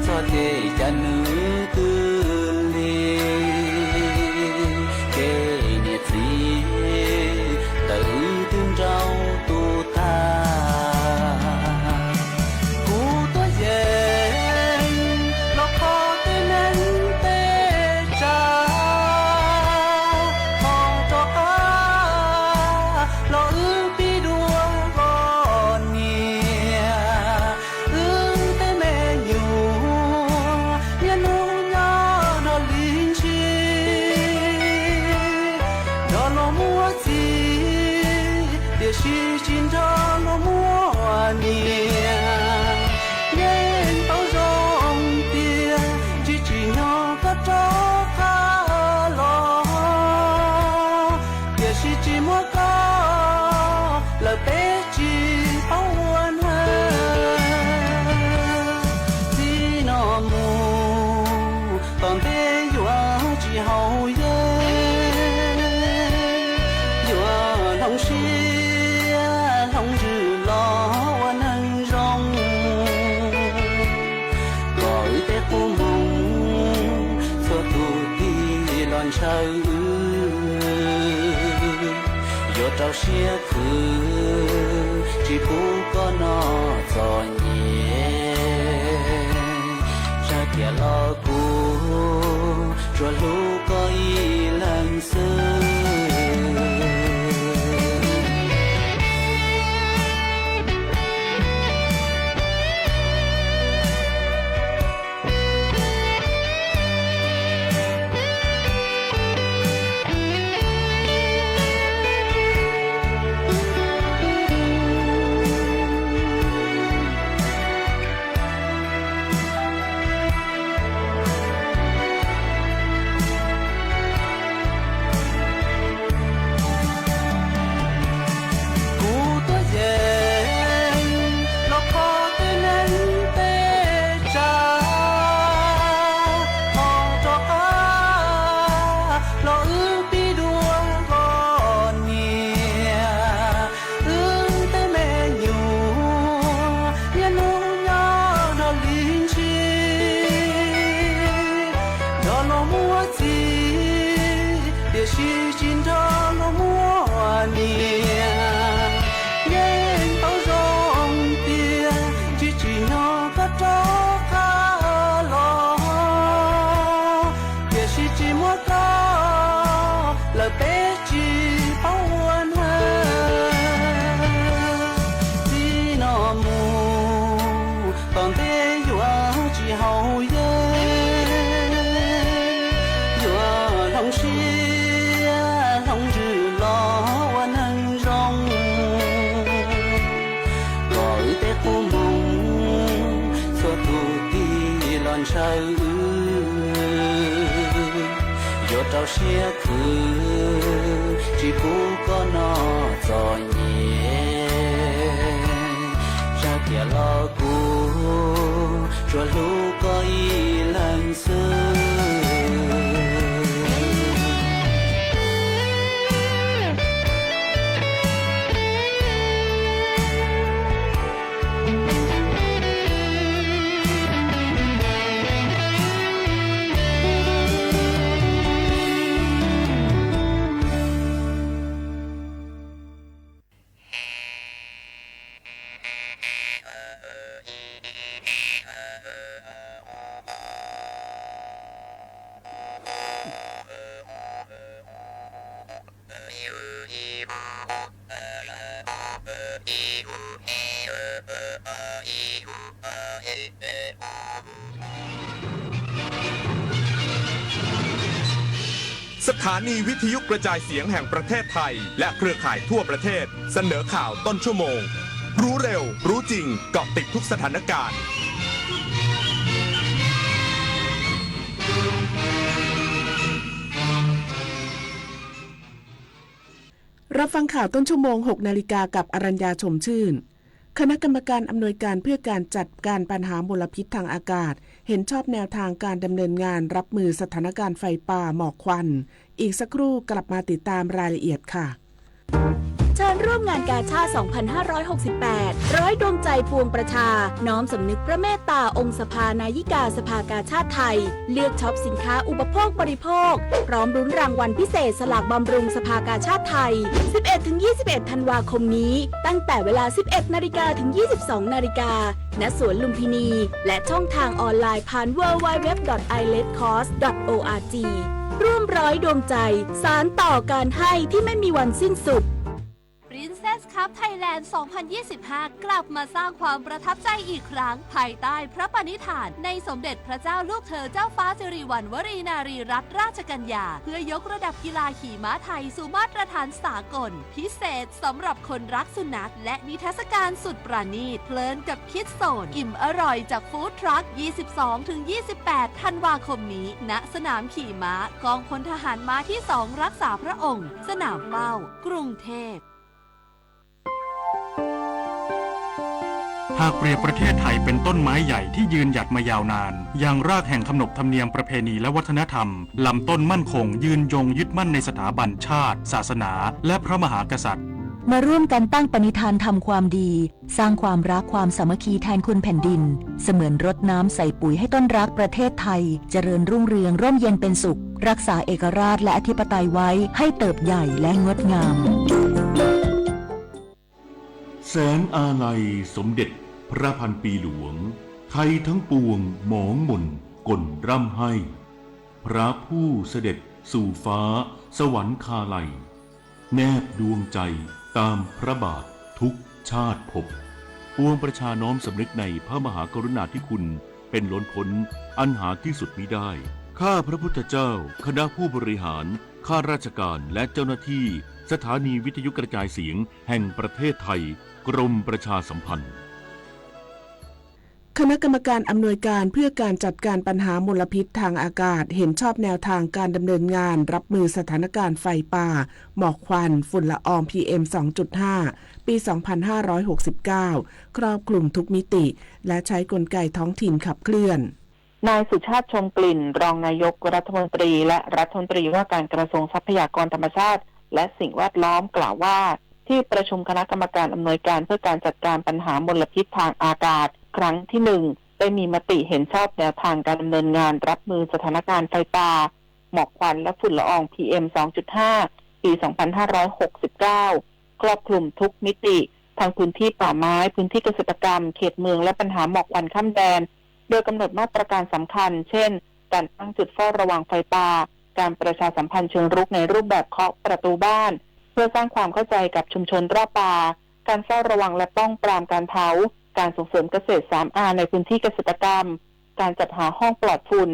txog ces cas nws twb lig, ces niam txiv tawm wb twb nrauj tu tag. Kuv tuaj yeem los kho tej neeg tej tsav, ho rov qab los wb pib dua ua niam. Wb tej me nyuam niaj hnub nyob nrog li ntshis, nrog luag muaj txiv tiam sis tsis nrog luag muaj niam. Yeej paub zoo tias tsis tsim nyog koj rov qab los, tiam sis tsis muaj koj lawm peb tsis paub ua neeg. Txij no mus tom ntej yuav tsis haus yeeb, yuav hloov siab hloov ntsws los ua neeg zoo, kom wb tej qub moov txhua tus tig los ntshaw wb. Yuav rau siab khwv tsis pub koj noj txom nyem, txhaj tias los kuv tsuas hlub koj ib leeg xwb. Ntshaw wb yuav rau siab khwv, tsis pub koj noj txom nyem. Zaj tiam los kuv tsuas hlub koj ib leeg xwb.สถานีวิทยุกระจายเสียงแห่งประเทศไทยและเครือข่ายทั่วประเทศเสนอข่าวต้นชั่วโมง รู้เร็ว รู้จริง เกาะติดทุกสถานการณ์ รับฟังข่าวต้นชั่วโมง หกนาฬิกา กับอรัญญา ชมชื่น คณะกรรมการอำนวยการเพื่อการจัดการปัญหามลพิษทางอากาศ เห็นชอบแนวทางการดำเนินงานรับมือสถานการณ์ไฟป่าหมอกควัน อีกสักครู่กลับมาติดตามรายละเอียดค่ะ เชิญร่วมงานกาชาด สองพันห้าร้อยหกสิบแปด ร้อยดวงใจปวงประชา น้อมสำนึกพระเมตตาองค์สภานายิกาสภากาชาดไทย เลือกช็อปสินค้าอุปโภคบริโภค พร้อมลุ้นรางวัลพิเศษสลากบำรุงสภากาชาดไทย สิบเอ็ดถึงยี่สิบเอ็ด ธันวาคมนี้ ตั้งแต่เวลา สิบเอ็ดนาฬิกา ถึง ยี่สิบสองนาฬิกา ณ สวนลุมพินี และช่องทางออนไลน์ผ่าน ดับเบิลยู ดับเบิลยู ดับเบิลยู ดอท ไอเลดคอส ดอท โอ อาร์ จี ร่วมร้อยดวงใจ สานต่อการให้ที่ไม่มีวันสิ้นสุด Princess Cup Thailand สองพันยี่สิบห้า กลับมาสร้างความประทับใจอีกครั้ง ภายใต้พระปณิธานในสมเด็จพระเจ้าลูกเธอเจ้าฟ้าสิริวัณวรีนารีรัตนราชกัญญา เพื่อยกระดับกีฬาขี่ม้าไทยสู่มาตรฐานสากล พิเศษสำหรับคนรักสุนัข และนิทรรศการสุดประณีต เพลินกับคิดโซน อิ่มอร่อยจากฟู้ดทรัค ยี่สิบสองถึงยี่สิบแปด ธันวาคมนี้ ณ สนามขี่ม้า กองพลทหารม้าที่สอง รักษาพระองค์ สนามเป้า กรุงเทพ หากเปรียบประเทศไทยเป็นต้นไม้ใหญ่ที่ยืนหยัดมายาวนาน ยังรากแห่งขนบธรรมเนียมประเพณีและวัฒนธรรม ลำต้นมั่นคงยืนยงยึดมั่นในสถาบันชาติ ศาสนา และพระมหากษัตริย์ มาร่วมกันตั้งปณิธานทำความดี สร้างความรักความสามัคคีแทนคุณแผ่นดิน เสมือนรดน้ำใส่ปุ๋ยให้ต้นรักประเทศไทย เจริญรุ่งเรืองร่มเย็นเป็นสุข รักษาเอกราชและอธิปไตยไว้ให้เติบใหญ่และงดงาม แสงอาลัยสมเด็จพระพันปีหลวง ไทยทั้งปวงหมองหม่นก่นร่ำไห้ พระผู้เสด็จสู่ฟ้าสวรรคาลัย แนบดวงใจตามพระบาททุกชาติภพ ปวงประชาน้อมสำนึกในพระมหากรุณาธิคุณเป็นล้นพ้นอันหาที่สุดมิได้ ข้าพระพุทธเจ้า คณะผู้บริหาร ข้าราชการ และเจ้าหน้าที่สถานีวิทยุกระจายเสียงแห่งประเทศไทย กรมประชาสัมพันธ์ คณะกรรมการอำนวยการเพื่อการจัดการปัญหามลพิษทางอากาศ เห็นชอบแนวทางการดำเนินงานรับมือสถานการณ์ไฟป่า หมอกควัน ฝุ่นละออง พีเอ็ม สองจุดห้า ปี สองพันห้าร้อยหกสิบเก้า ครอบคลุมทุกมิติ และใช้กลไกท้องถิ่นขับเคลื่อน นายสุชาติ ชมกลิ่น รองนายกรัฐมนตรี และรัฐมนตรีว่าการกระทรวงทรัพยากรธรรมชาติ และสิ่งแวดล้อม กล่าวว่า ที่ประชุมคณะกรรมการอำนวยการเพื่อการจัดการปัญหามลพิษทางอากาศ ครั้งที่หนึ่ง ได้มีมติเห็นชอบแนวทางการดำเนินงานรับมือสถานการณ์ไฟป่า หมอกควัน และฝุ่นละออง พีเอ็ม สองจุดห้า ปี สองพันห้าร้อยหกสิบเก้า ครอบคลุมทุกมิติ ทั้งพื้นที่ป่าไม้ พื้นที่เกษตรกรรม เขตเมือง และปัญหาหมอกควันข้ามแดน โดยกำหนดมาตรการสำคัญ เช่น การตั้งจุดเฝ้าระวังไฟป่า การประชาสัมพันธ์เชิงรุกในรูปแบบเคาะประตูบ้าน เพื่อสร้างความเข้าใจกับชุมชนรอบป่า การเฝ้าระวังและป้องปรามการเผา การส่งเสริมเกษตร สามอาร์ ในพื้นที่เกษตรกรรม การจัดหาห้องปลอดฝุ่น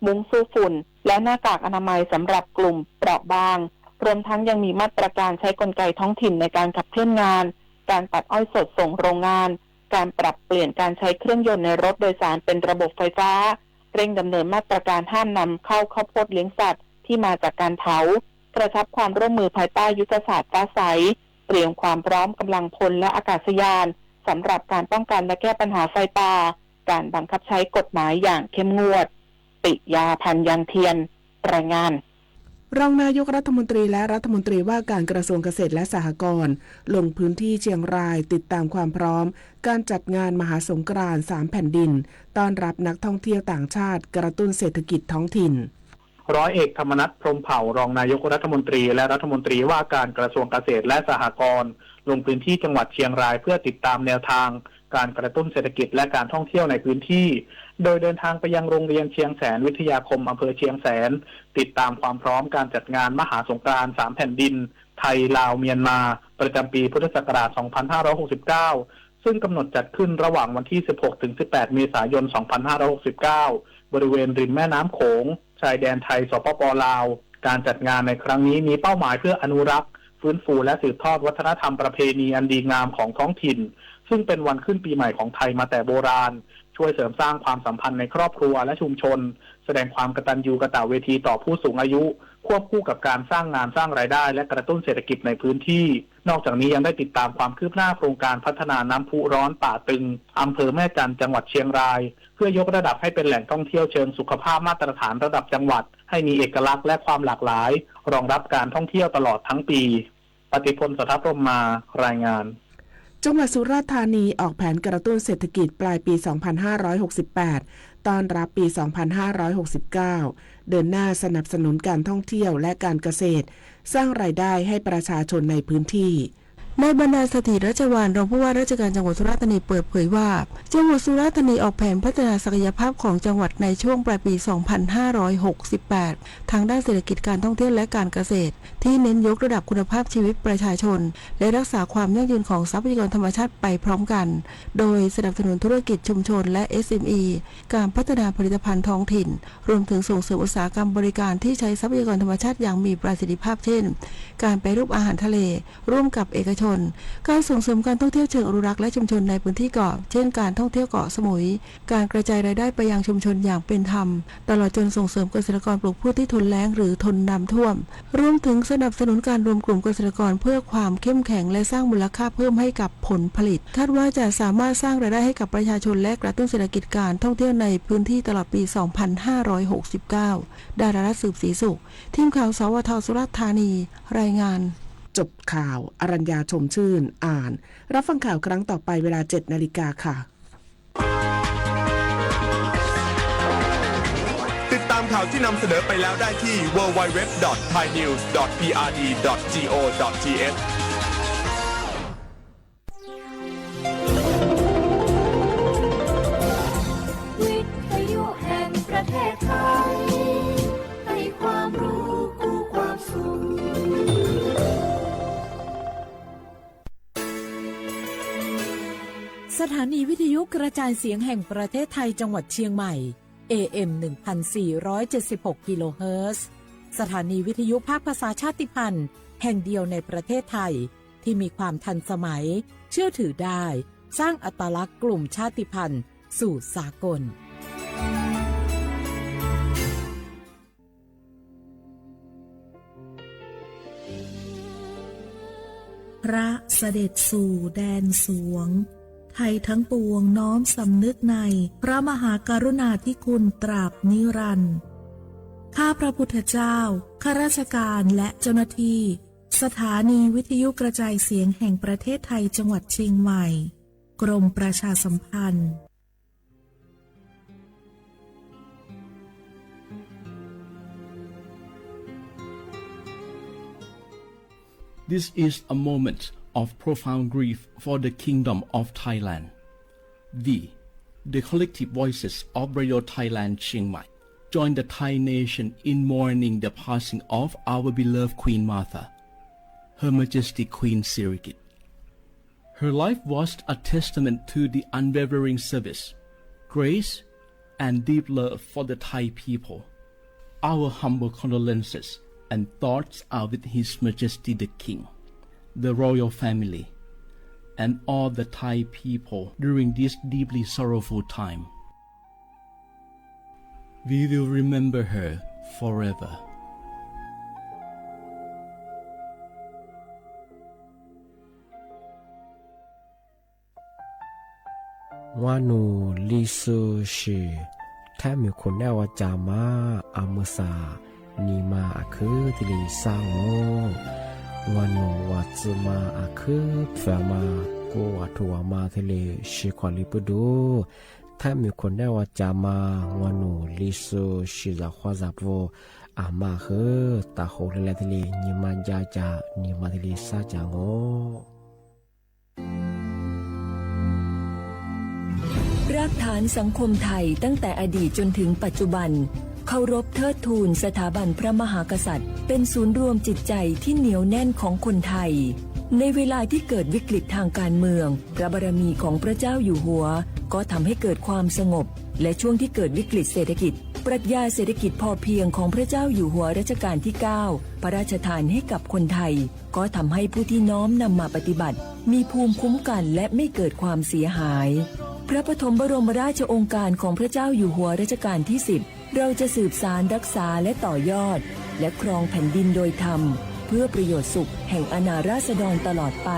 มุ้งสู้ฝุ่น และหน้ากากอนามัยสำหรับกลุ่มเปราะบาง รวมทั้งยังมีมาตรการใช้กลไกท้องถิ่นในการขับเคลื่อนงาน การตัดอ้อยสดส่งโรงงาน การปรับเปลี่ยนการใช้เครื่องยนต์ในรถโดยสารเป็นระบบไฟฟ้า เร่งดำเนินมาตรการห้ามนำเข้าข้าวโพดเลี้ยงสัตว์ที่มาจากการเผา กระชับความร่วมมือภายใต้ยุทธศาสตร์ฟ้าใส เตรียมความพร้อมกำลังพลและอากาศยาน สำหรับการป้องกันและแก้ปัญหาไฟป่า การบังคับใช้กฎหมายอย่างเข้มงวด ปิยาพันธ์ ยังเทียน รายงาน รองนายกรัฐมนตรีและรัฐมนตรีว่าการกระทรวงเกษตรและสหกรณ์ ลงพื้นที่เชียงรายติดตามความพร้อมการจัดงานมหาสงกรานต์สามแผ่นดิน ต้อนรับนักท่องเที่ยวต่างชาติกระตุ้นเศรษฐกิจท้องถิ่น ร้อยเอกธรรมนัส พรหมเผ่า รองนายกรัฐมนตรีและรัฐมนตรีว่าการกระทรวงเกษตรและสหกรณ์ ลงพื้นที่จังหวัดเชียงรายเพื่อติดตามแนวทางการกระตุ้นเศรษฐกิจและการท่องเที่ยวในพื้นที่ โดยเดินทางไปยังโรงเรียนเชียงแสนวิทยาคมอำเภอเชียงแสน ติดตามความพร้อมการจัดงานมหาสงกรานต์สามแผ่นดิน ไทย ลาว เมียนมา ประจำปีพุทธศักราช สองพันห้าร้อยหกสิบเก้า ซึ่งกำหนดจัดขึ้นระหว่างวันที่ สิบหก ถึง สิบแปด เมษายน สองพันห้าร้อยหกสิบเก้า บริเวณริมแม่น้ำโขง ชายแดนไทย สปป ลาว การจัดงานในครั้งนี้มีเป้าหมายเพื่ออนุรักษ์ ฟื้นฟู และสืบทอดวัฒนธรรมประเพณีอันดีงามของท้องถิ่น ซึ่งเป็นวันขึ้นปีใหม่ของไทยมาแต่โบราณ ช่วยเสริมสร้างความสัมพันธ์ในครอบครัวและชุมชน แสดงความกตัญญูกตเวทีต่อผู้สูงอายุ ควบคู่กับการสร้างงานสร้างรายได้และกระตุ้นเศรษฐกิจในพื้นที่ นอกจากนี้ยังได้ติดตามความคืบหน้าโครงการพัฒนาน้ำพุร้อนป่าตึง อำเภอแม่จันทร์ จังหวัดเชียงราย เพื่อยกระดับให้เป็นแหล่งท่องเที่ยวเชิงสุขภาพมาตรฐานระดับจังหวัด ให้มีเอกลักษณ์และความหลากหลาย รองรับการท่องเที่ยวตลอดทั้งปี ปฏิพล สนพรหมมา รายงาน จังหวัดสุราษฎร์ธานีออกแผนกระตุ้นเศรษฐกิจปลายปี สองพันห้าร้อยหกสิบแปด ต้อนรับปี สองพันห้าร้อยหกสิบเก้า เดินหน้าสนับสนุนการท่องเที่ยวและการเกษตร สร้างรายได้ให้ประชาชนในพื้นที่ นายบรรณา สถิตรัชวาล รองผู้ว่าราชการจังหวัดสุราษฎร์ธานีเปิดเผยว่า จังหวัดสุราษฎร์ธานีออกแผนพัฒนาศักยภาพของจังหวัดในช่วงปลายปี สองพันห้าร้อยหกสิบแปด ทางด้านเศรษฐกิจการท่องเที่ยวและการเกษตร ที่เน้นยกระดับคุณภาพชีวิตประชาชน และรักษาความยั่งยืนของทรัพยากรธรรมชาติไปพร้อมกัน โดยสนับสนุนธุรกิจชุมชนและ เอสเอ็มอี การพัฒนาผลิตภัณฑ์ท้องถิ่น รวมถึงส่งเสริมอุตสาหกรรมบริการที่ใช้ทรัพยากรธรรมชาติอย่างมีประสิทธิภาพ เช่น การแปรรูปอาหารทะเล ร่วมกับเอกชน การส่งเสริมการท่องเที่ยวเชิงอนุรักษ์และชุมชนในพื้นที่เกาะ เช่น การท่องเที่ยวเกาะสมุย การกระจายรายได้ไปยังชุมชนอย่างเป็นธรรม ตลอดจนส่งเสริมเกษตรกรปลูกพืชที่ทนแล้งหรือทนน้ำท่วม รวมถึงสนับสนุนการรวมกลุ่มเกษตรกรเพื่อความเข้มแข็งและสร้างมูลค่าเพิ่มให้กับผลผลิต คาดว่าจะสามารถสร้างรายได้ให้กับประชาชนและกระตุ้นเศรษฐกิจการท่องเที่ยวในพื้นที่ตลอดปี สองพันห้าร้อยหกสิบเก้า ดารารัตน์ สืบศรีสุข ทีมข่าว สวท สุราษฎร์ธานี รายงาน จบข่าว อรัญญา ชมชื่น อ่าน รับฟังข่าวครั้งต่อไปเวลา เจ็ดนาฬิกาค่ะ ติดตามข่าวที่นำเสนอไปแล้วได้ที่ ดับเบิลยู ดับเบิลยู ดับเบิลยู ดอท ไทยนิวส์ ดอท พีอาร์ดี ดอท จี โอ ดอท ที เอช วิทยุแห่งประเทศไทย ให้ความรู้คู่ความสุข สถานีวิทยุกระจายเสียงแห่งประเทศไทยจังหวัดเชียงใหม่ เอ เอ็ม หนึ่งพันสี่ร้อยเจ็ดสิบหก กิโลเฮิรตซ์ สถานีวิทยุภาคภาษาชาติพันธุ์แห่งเดียวในประเทศไทย ที่มีความทันสมัย เชื่อถือได้ สร้างอัตลักษณ์กลุ่มชาติพันธุ์สู่สากล พระเสด็จสู่แดนสวง ไทยทั้งปวงน้อมสำนึกใน พระมหากรุณาธิคุณตราบนิรันดร์ ข้าพระพุทธเจ้า ข้าราชการและเจ้าหน้าที่ สถานีวิทยุกระจายเสียงแห่งประเทศไทยจังหวัดเชียงใหม่ กรมประชาสัมพันธ์ This is a moment of profound grief for the Kingdom of Thailand. We, the collective voices of Radio Thailand Chiang Mai, join the Thai nation in mourning the passing of our beloved Queen Mother, Her Majesty Queen Sirikit. Her life was a testament to the unwavering service, grace, and deep love for the Thai people. Our humble condolences and thoughts are with His Majesty the King, the royal family, and all the Thai people during this deeply sorrowful time. We will remember her forever. Ua nus li xu sim, thab mws khuv naj ua cas mas a mws xas, nim mas a khwb thiaj li sab os. Ua nus ua txwm mas a khwb pfam mas kuj ua thuam mas thiaj li sim khuam li pwb dub. Thab mws khuv naj ua cas mas ua nus li xu sim zam qhuav zam pus, a mas khwb tas hauv li lawm thiaj li nim mas nca cas nim mas thiaj li sab cas os.รากฐานสังคมไทยตั้งแต่อดีตจนถึงปัจจุบัน เคารพเทิดทูนสถาบันพระมหากษัตริย์ เป็นศูนย์รวมจิตใจที่เหนียวแน่นของคนไทย ในเวลาที่เกิดวิกฤตทางการเมือง พระบารมีของพระเจ้าอยู่หัว ก็ทำให้เกิดความสงบ และช่วงที่เกิดวิกฤตเศรษฐกิจ ปรัชญาเศรษฐกิจพอเพียงของพระเจ้าอยู่หัวรัชกาลที่เก้า พระราชทานให้กับคนไทย ก็ทำให้ผู้ที่น้อมนำมาปฏิบัติ มีภูมิคุ้มกันและไม่เกิดความเสียหาย พระปฐมบรมราชโองการของพระเจ้าอยู่หัวรัชกาลที่สิบ เราจะสืบสานรักษาและต่อยอด และครองแผ่นดินโดยธรรม เพื่อประโยชน์สุขแห่งอาณาราษฎรตลอดไป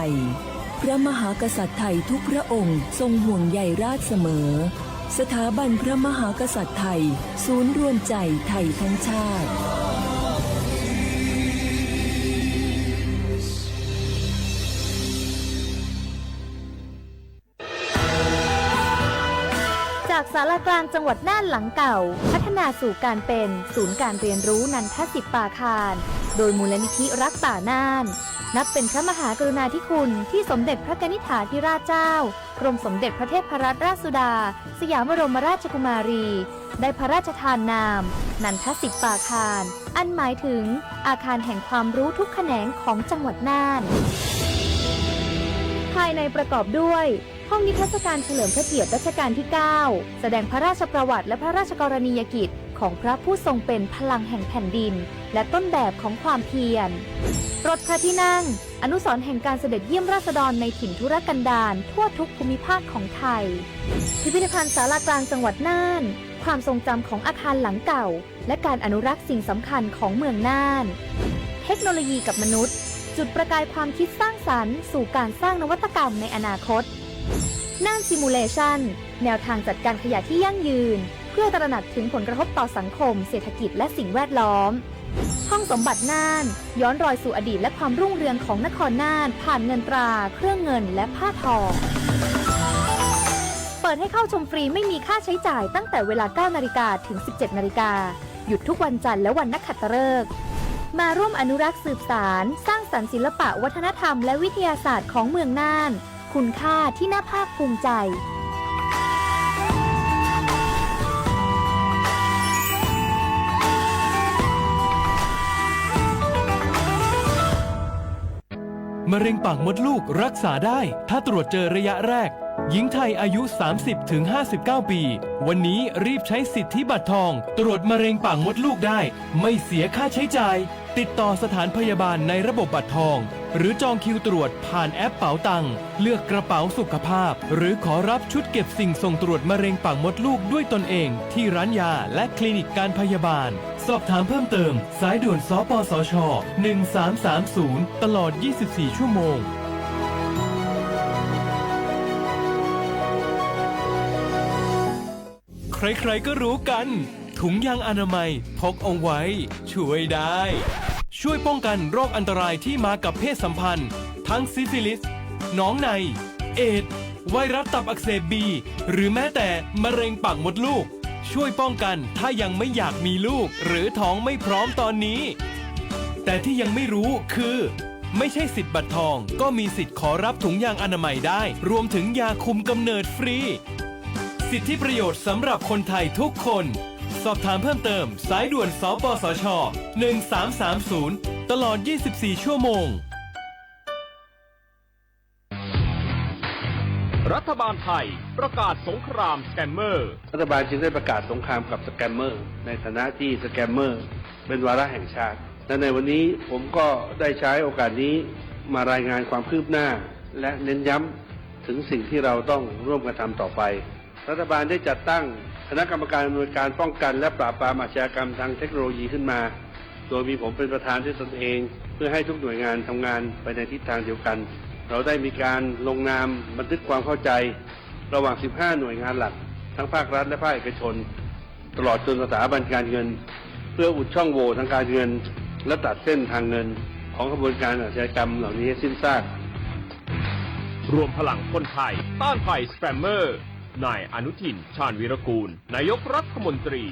พระมหากษัตริย์ไทยทุกพระองค์ทรงห่วงใยราษฎรเสมอ สถาบันพระมหากษัตริย์ไทย ศูนย์รวมใจไทยทั้งชาติ จากศาลากลางจังหวัดน่านหลังเก่า พัฒนาสู่การเป็นศูนย์การเรียนรู้นันทสิปปาคาร โดยมูลนิธิรักป่าน่าน นับเป็นพระมหากรุณาธิคุณที่สมเด็จพระกนิษฐาธิราชเจ้า กรมสมเด็จพระเทพรัตนราชสุดา สยามบรมราชกุมารี ได้พระราชทานนาม นันทสิปปาคาร อันหมายถึงอาคารแห่งความรู้ทุกแขนงของจังหวัดน่าน ภายในประกอบด้วย ห้องนิทรรศการเฉลิมพระเกียรติรัชกาลที่เก้า แสดงพระราชประวัติและพระราชกรณียกิจของพระผู้ทรงเป็นพลังแห่งแผ่นดิน และต้นแบบของความเพียร รถพระที่นั่ง อนุสรณ์แห่งการเสด็จเยี่ยมราษฎรในถิ่นทุรกันดารทั่วทุกภูมิภาคของไทย พิพิธภัณฑ์ศาลากลางจังหวัดน่าน ความทรงจำของอาคารหลังเก่า และการอนุรักษ์สิ่งสำคัญของเมืองน่าน เทคโนโลยีกับมนุษย์ จุดประกายความคิดสร้างสรรค์สู่การสร้างนวัตกรรมในอนาคต น่าน Simulation แนวทางจัดการขยะที่ยั่งยืน เพื่อตระหนักถึงผลกระทบต่อสังคม เศรษฐกิจ และสิ่งแวดล้อม ห้องสมบัติน่าน ย้อนรอยสู่อดีตและความรุ่งเรืองของนครน่าน ผ่านเงินตรา เครื่องเงิน และผ้าทอ เปิดให้เข้าชมฟรีไม่มีค่าใช้จ่ายตั้งแต่เวลา เก้านาฬิกา ถึง สิบเจ็ดนาฬิกา หยุดทุกวันจันทร์และวันนักขัตฤกษ์ มาร่วมอนุรักษ์สืบสาน สร้างสรรค์ศิลปะวัฒนธรรมและวิทยาศาสตร์ของเมืองน่าน คุณค่าที่น่าภาคภูมิใจ มะเร็งปากมดลูกรักษาได้ ถ้าตรวจเจอระยะแรก หญิงไทยอายุ สามสิบถึงห้าสิบเก้า ปี วันนี้รีบใช้สิทธิบัตรทอง ตรวจมะเร็งปากมดลูกได้ ไม่เสียค่าใช้จ่าย ติดต่อสถานพยาบาลในระบบบัตรทอง หรือจองคิวตรวจผ่านแอปเป๋าตัง เลือกกระเป๋าสุขภาพ หรือขอรับชุดเก็บสิ่งส่งตรวจมะเร็งปากมดลูกด้วยตนเองที่ร้านยาและคลินิกการพยาบาล สอบถามเพิ่มเติม สายด่วน สปสช หนึ่งสามสามศูนย์ ตลอด ยี่สิบสี่ ชั่วโมง ใครๆก็รู้กัน ถุงยางอนามัยพกเอาไว้ ช่วยได้ ช่วยป้องกันโรคอันตรายที่มากับเพศสัมพันธ์ ทั้งซิฟิลิส หนองใน เอดส์ ไวรัสตับอักเสบบี หรือแม้แต่มะเร็งปากมดลูก ช่วยป้องกันถ้ายังไม่อยากมีลูก หรือท้องไม่พร้อมตอนนี้ แต่ที่ยังไม่รู้คือ ไม่ใช่สิทธิ์บัตรทอง ก็มีสิทธิ์ขอรับถุงยางอนามัยได้ รวมถึงยาคุมกำเนิดฟรี สิทธิประโยชน์สำหรับคนไทยทุกคน สอบถามเพิ่มเติม สายด่วน สปสช หนึ่งสามสามศูนย์ ตลอด ยี่สิบสี่ ชั่วโมง รัฐบาลไทยประกาศสงครามสแกมเมอร์ รัฐบาลจึงได้ประกาศสงครามกับสแกมเมอร์ ในฐานะที่สแกมเมอร์เป็นวาระแห่งชาติ และในวันนี้ผมก็ได้ใช้โอกาสนี้มารายงานความคืบหน้า และเน้นย้ำถึงสิ่งที่เราต้องร่วมกันทำต่อไป รัฐบาลได้จัดตั้งคณะกรรมการอำนวยการป้องกันและปราบปรามอาชญากรรมทางเทคโนโลยีขึ้นมา โดยมีผมเป็นประธานด้วยตนเอง เพื่อให้ทุกหน่วยงานทำงานไปในทิศทางเดียวกัน เราได้มีการลงนามบันทึกความเข้าใจระหว่าง สิบห้า หน่วยงานหลัก ทั้งภาครัฐและภาคเอกชน ตลอดจนสถาบันการเงิน เพื่ออุดช่องโหว่ทางการเงิน และตัดเส้นทางเงินของขบวนการอาชญากรรมเหล่านี้ให้สิ้นซาก รวมพลังคนไทยต้านภัยสแปมเมอร์ นายอนุทิน ชาญวีรกูล นายกรัฐมนตรี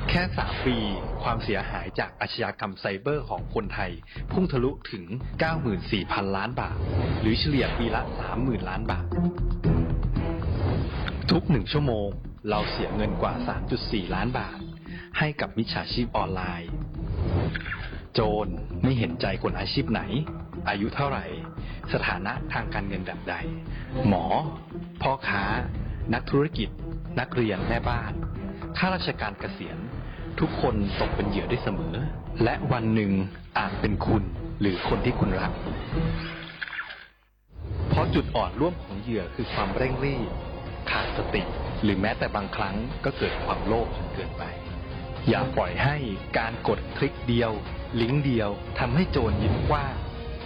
แค่ สาม ปี ความเสียหายจากอาชญากรรมไซเบอร์ของคนไทย พุ่งทะลุถึง เก้าหมื่นสี่พัน ล้านบาท หรือเฉลี่ยปีละ สามหมื่น ล้านบาท ทุกหนึ่งชั่วโมง เราเสียเงินกว่า สามจุดสี่ ล้านบาท ให้กับมิจฉาชีพออนไลน์ โจรไม่เห็นใจคนอาชีพไหน อายุเท่าไหร่ สถานะทางการเงินแบบใด หมอ พ่อค้า นักธุรกิจ นักเรียน แม่บ้าน ข้าราชการเกษียณ ทุกคนตกเป็นเหยื่อได้เสมอ และวันหนึ่งอาจเป็นคุณหรือคนที่คุณรัก เพราะจุดอ่อนร่วมของเหยื่อคือความเร่งรีบ ขาดสติ หรือแม้แต่บางครั้งก็เกิดความโลภจนเกินไป อย่าปล่อยให้การกดคลิกเดียว ลิงก์เดียวทำให้โจรยิ้มกว้าง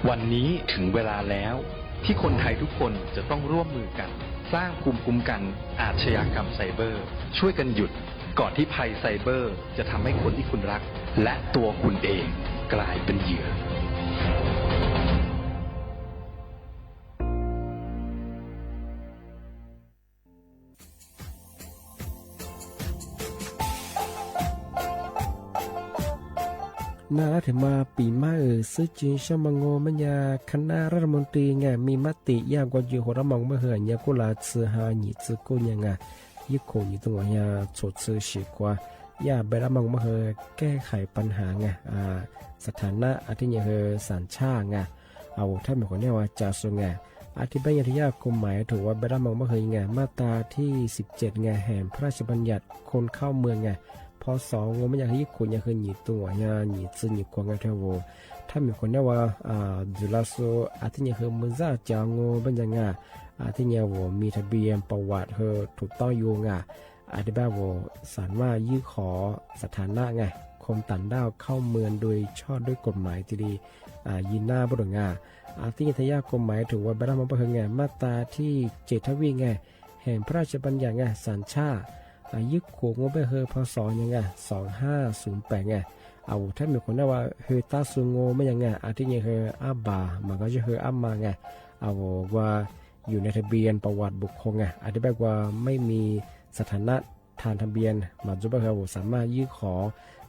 วันนี้ถึงเวลาแล้ว ที่คนไทยทุกคนจะต้องร่วมมือกัน สร้างภูมิคุ้มกันอาชญากรรมไซเบอร์ ช่วยกันหยุด ก่อนที่ภัยไซเบอร์จะทำให้คนที่คุณรัก และตัวคุณเองกลายเป็นเหยื่อ Na lab thim mas pim maj xwb tsis sab mas ngo maj nyas khab nab rab rab moos ti nga mim mab tim yaj kua cw huv rab moos maj hwm nyas kuj lav txwv ha nyim txwv kuj nyas nga, yib khum nyim txwv nkuas nyas txhum txwv sim kua, yaj npe rab moos maj hwm kej hais pav hav nga, xav thas nab a thib nyas hwm xav tshaj nga, a u thaj mem khuam nej ua cas su nga, a thib peb nyas thib yaj kua mais thum ua npe rab moos maj hwm nga maj tas thib xib ceg nga hem pha raj sa paj nyas khoo khauj mws nga, pho xov ngo maj nyas hwm yib khum nyas hwm nyim txwv nkuas nyas nyim txwv nyim kua nga thaj u, thaj mem khuam nej ua ntxwv lav su a thib nyas hwm mws zaj cov ngo maj nyas nga, a thib nyas uas mi thab pia pov vam hwm thum toj yuav nga, a thib peb uas xav maj yib qhov xav thas nab nga, khoo tas nab khauj mws dua tshoj dua kua mais ti li yib nab npaj dua nga, a thib nyas thib yaj kua mais thum ua npe rab moos maj hwm nga maj tas thib ceg thaj vij nga, hem pha raj sa paj nyas nga xav tshaj, yib khum ngo maj hwm pho xov nyas nga xov haj xum pem nga, a u thaj mem khuam nej ua hwm tab su ngo maj nyas nga a thib nyas hwm ab npas mas koj zaj hwm ab mas nga, a u ua yus na thab pia pov vam npum khoo nga a thib peb ua mej mi xav thas nab thas thab pia mas txug paj hwm a u xav maj yib qhov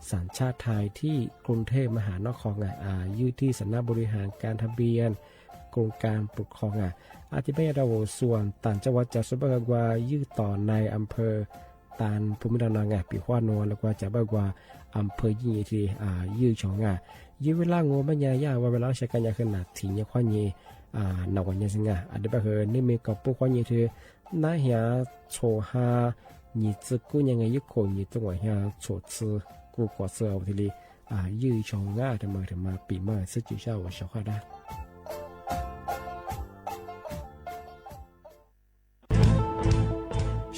xav tshaj thais thib koo thej maj has noj qhov nga, yib thib xav nab npu li has kas thab pia koo kas npum khoo nga, a thib peb yaj rau u xuas tas tsa ua cas su paj hwm ua yib tom nais am phawj tas pum mej rau no nga pim huaj nua los ua cas paj ua am phawj yij nyim ti yij tshoo nga, yib vij laj ngo maj nyas yaj ua vij laj sab kas nyas hwm nam thim nyas huaj nyim no ua nyas xwb nga a thib peb hwm nej me kom pub huaj nyim ti nab hiav txhum ha nyim txwv kuj nyas nga yib khum nyim txwv nkuas nyas txhum txwv kuj kua txwv a u ti li yij tshoo nga thab mem thab mas pim maj xwb tsis sab ua sab huaj dab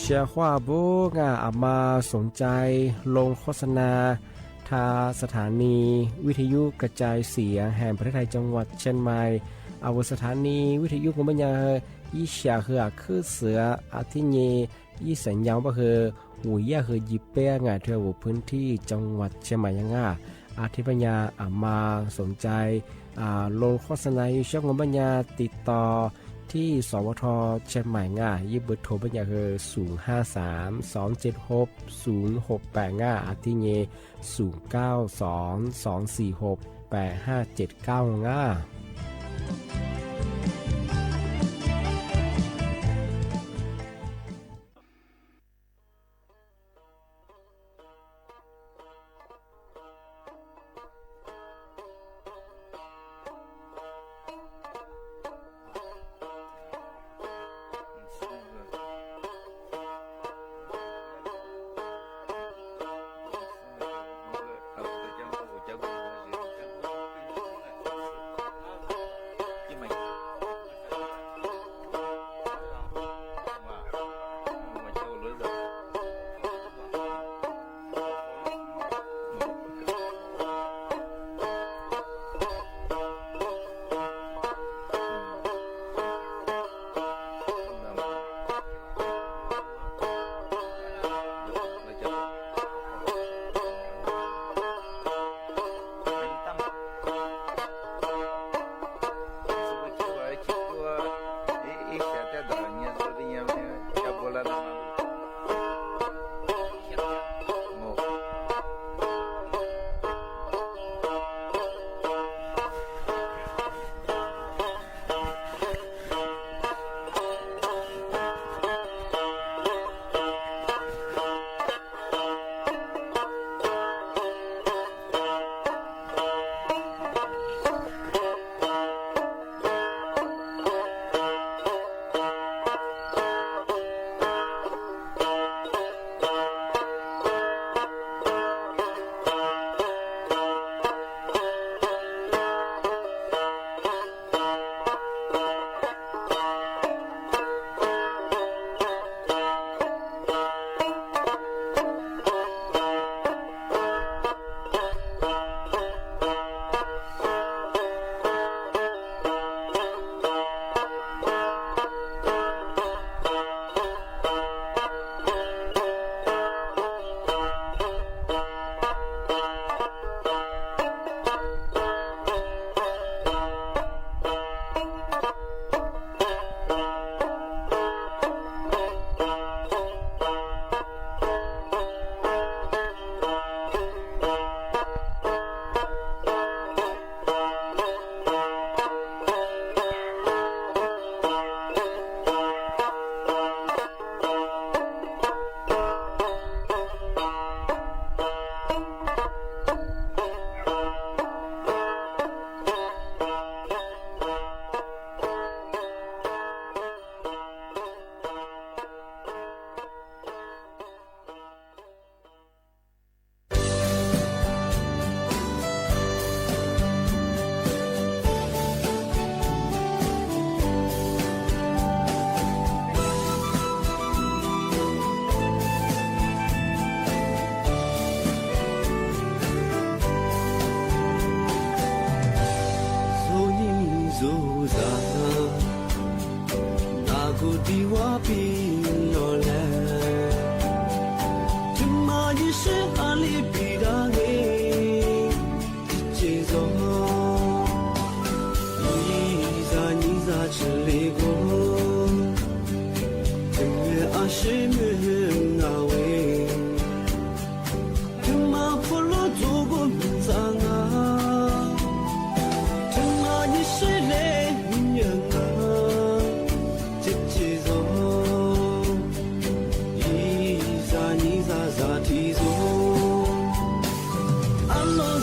Sab huaj pub nga a mas xoom cai loo qhov xa nas tha สถานีวิทยุกระจายเสียงแห่งประเทศไทยจังหวัดเชียงใหม่ a u สถานีวิทยุ ngo maj nyas yib xya hwm khwb xwm a thib nyas yib xeem nyas npaj hwm u yaj hwm yim peb nga thab u พื้นที่จังหวัดเชียงใหม่ nyas nga, a thib peb nyas a mas xoom cai loo qhov xa nas yus sab ngo maj nyas tiv tos thib xov ua tho เชียงใหม่ nga, yib pw thum maj nyas hwm xoom haj xaam xoom ceg hop xoom hop pem nga a thib nyas xoom kauj xoom xoom xis hop pem haj ceg kauj nga.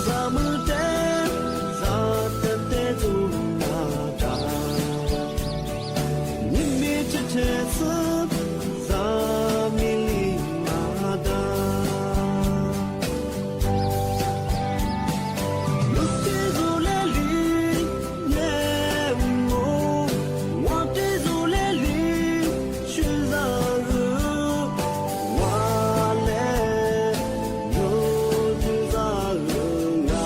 Zaj mub deb, zaj tes teb txuj na daj, nyiaj me tse rhe xwb, zaj me li mas daj. Lug tib zus le li, nyiaj mus, ua tib zus le li, swb zaj lug, ua le, lug tib zaj lug na.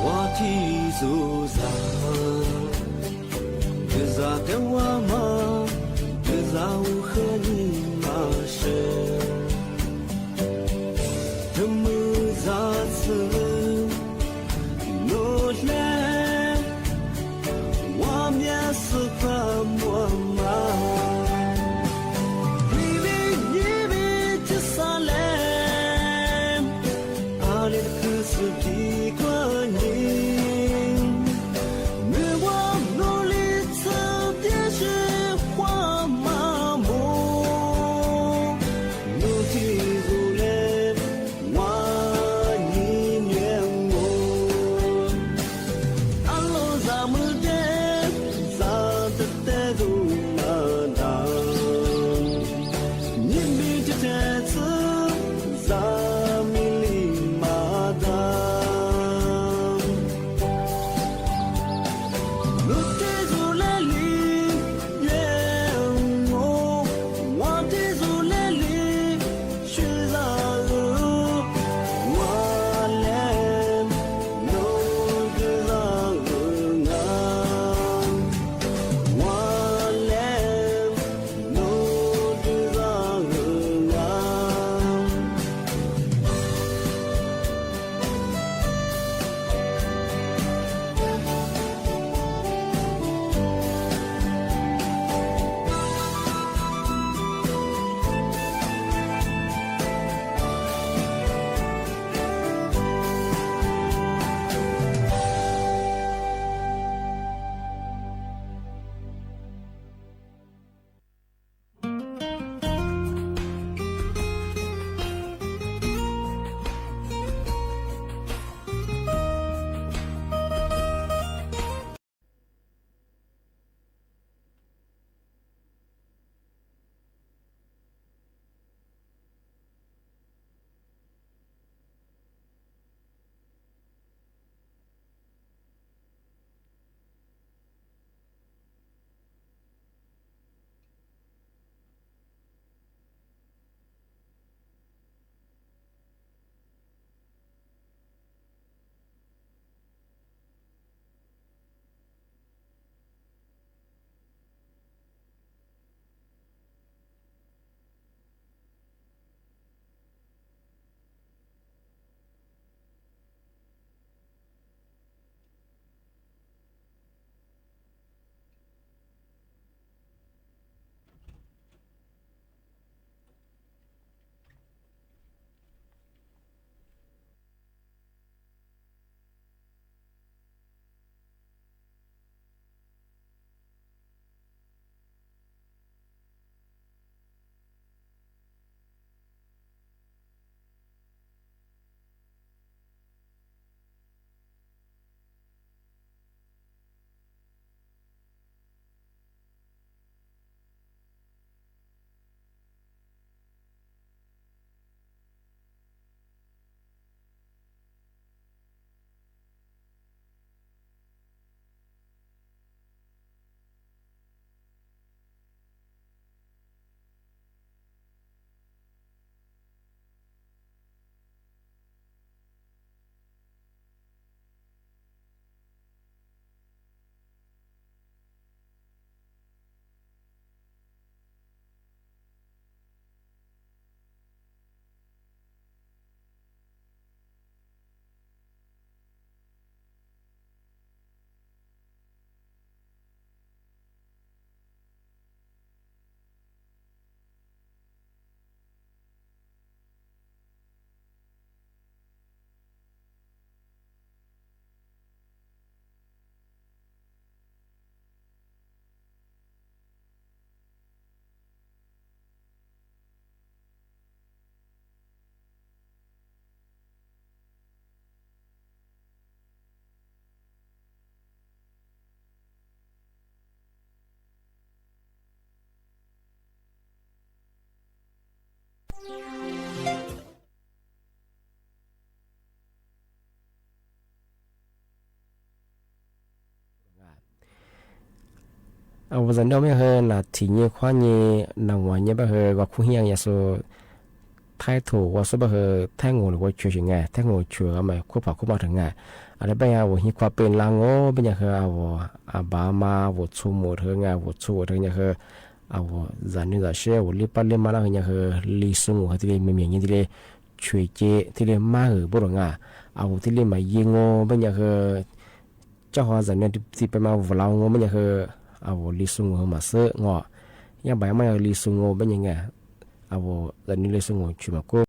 Ua tib zus zaj, tus zaj teeb ua mas, tus zaj ua khwb nyiaj mas sw, tus mus zaj txwv, lug hle, ua miaj xwb pab muaj mas, vim vim nyiaj vim tsi xav le, pab le khwb xwb ris kuaj nyiaj, nws ua mloog li txhwb tiam sis huam mas mus, nug tib zus le, ua nyiaj As, zam nuav mej yawg hawv nas thim nyij khuab nyij nas muas nyij pab hawv gov khuv hiaj ya xu thaib thum ua xub pab hawv thaib ngus lug ua tshua sim nga, thaib ngus tshua mas khuab phom khuab mov rau nga. As, le peb yawg vus hnyv khuab peb lab ngu peb nyaj hawv as vus as npam mas vus txhua mus rau nga, vus txhua ua rau nyaj hawv as vus zam nuav zam siab vus li pab li mab lab hawv nyaj hawv li xu ngus hawv thiaj li me miam nyij thiaj li tshua cev thiaj li mab hawv pub rau nga. As, vus thiaj li mas yig ngu peb nyaj hawv coj ho zam nuav txij peb mas vus laus ngu peb nyaj hawv as vus li xu ngus hawv mas xwb ngu. Yog npam mas yog li xu ngu peb nyaj nga, as vus zam nuav li xu ngus tshua mas kub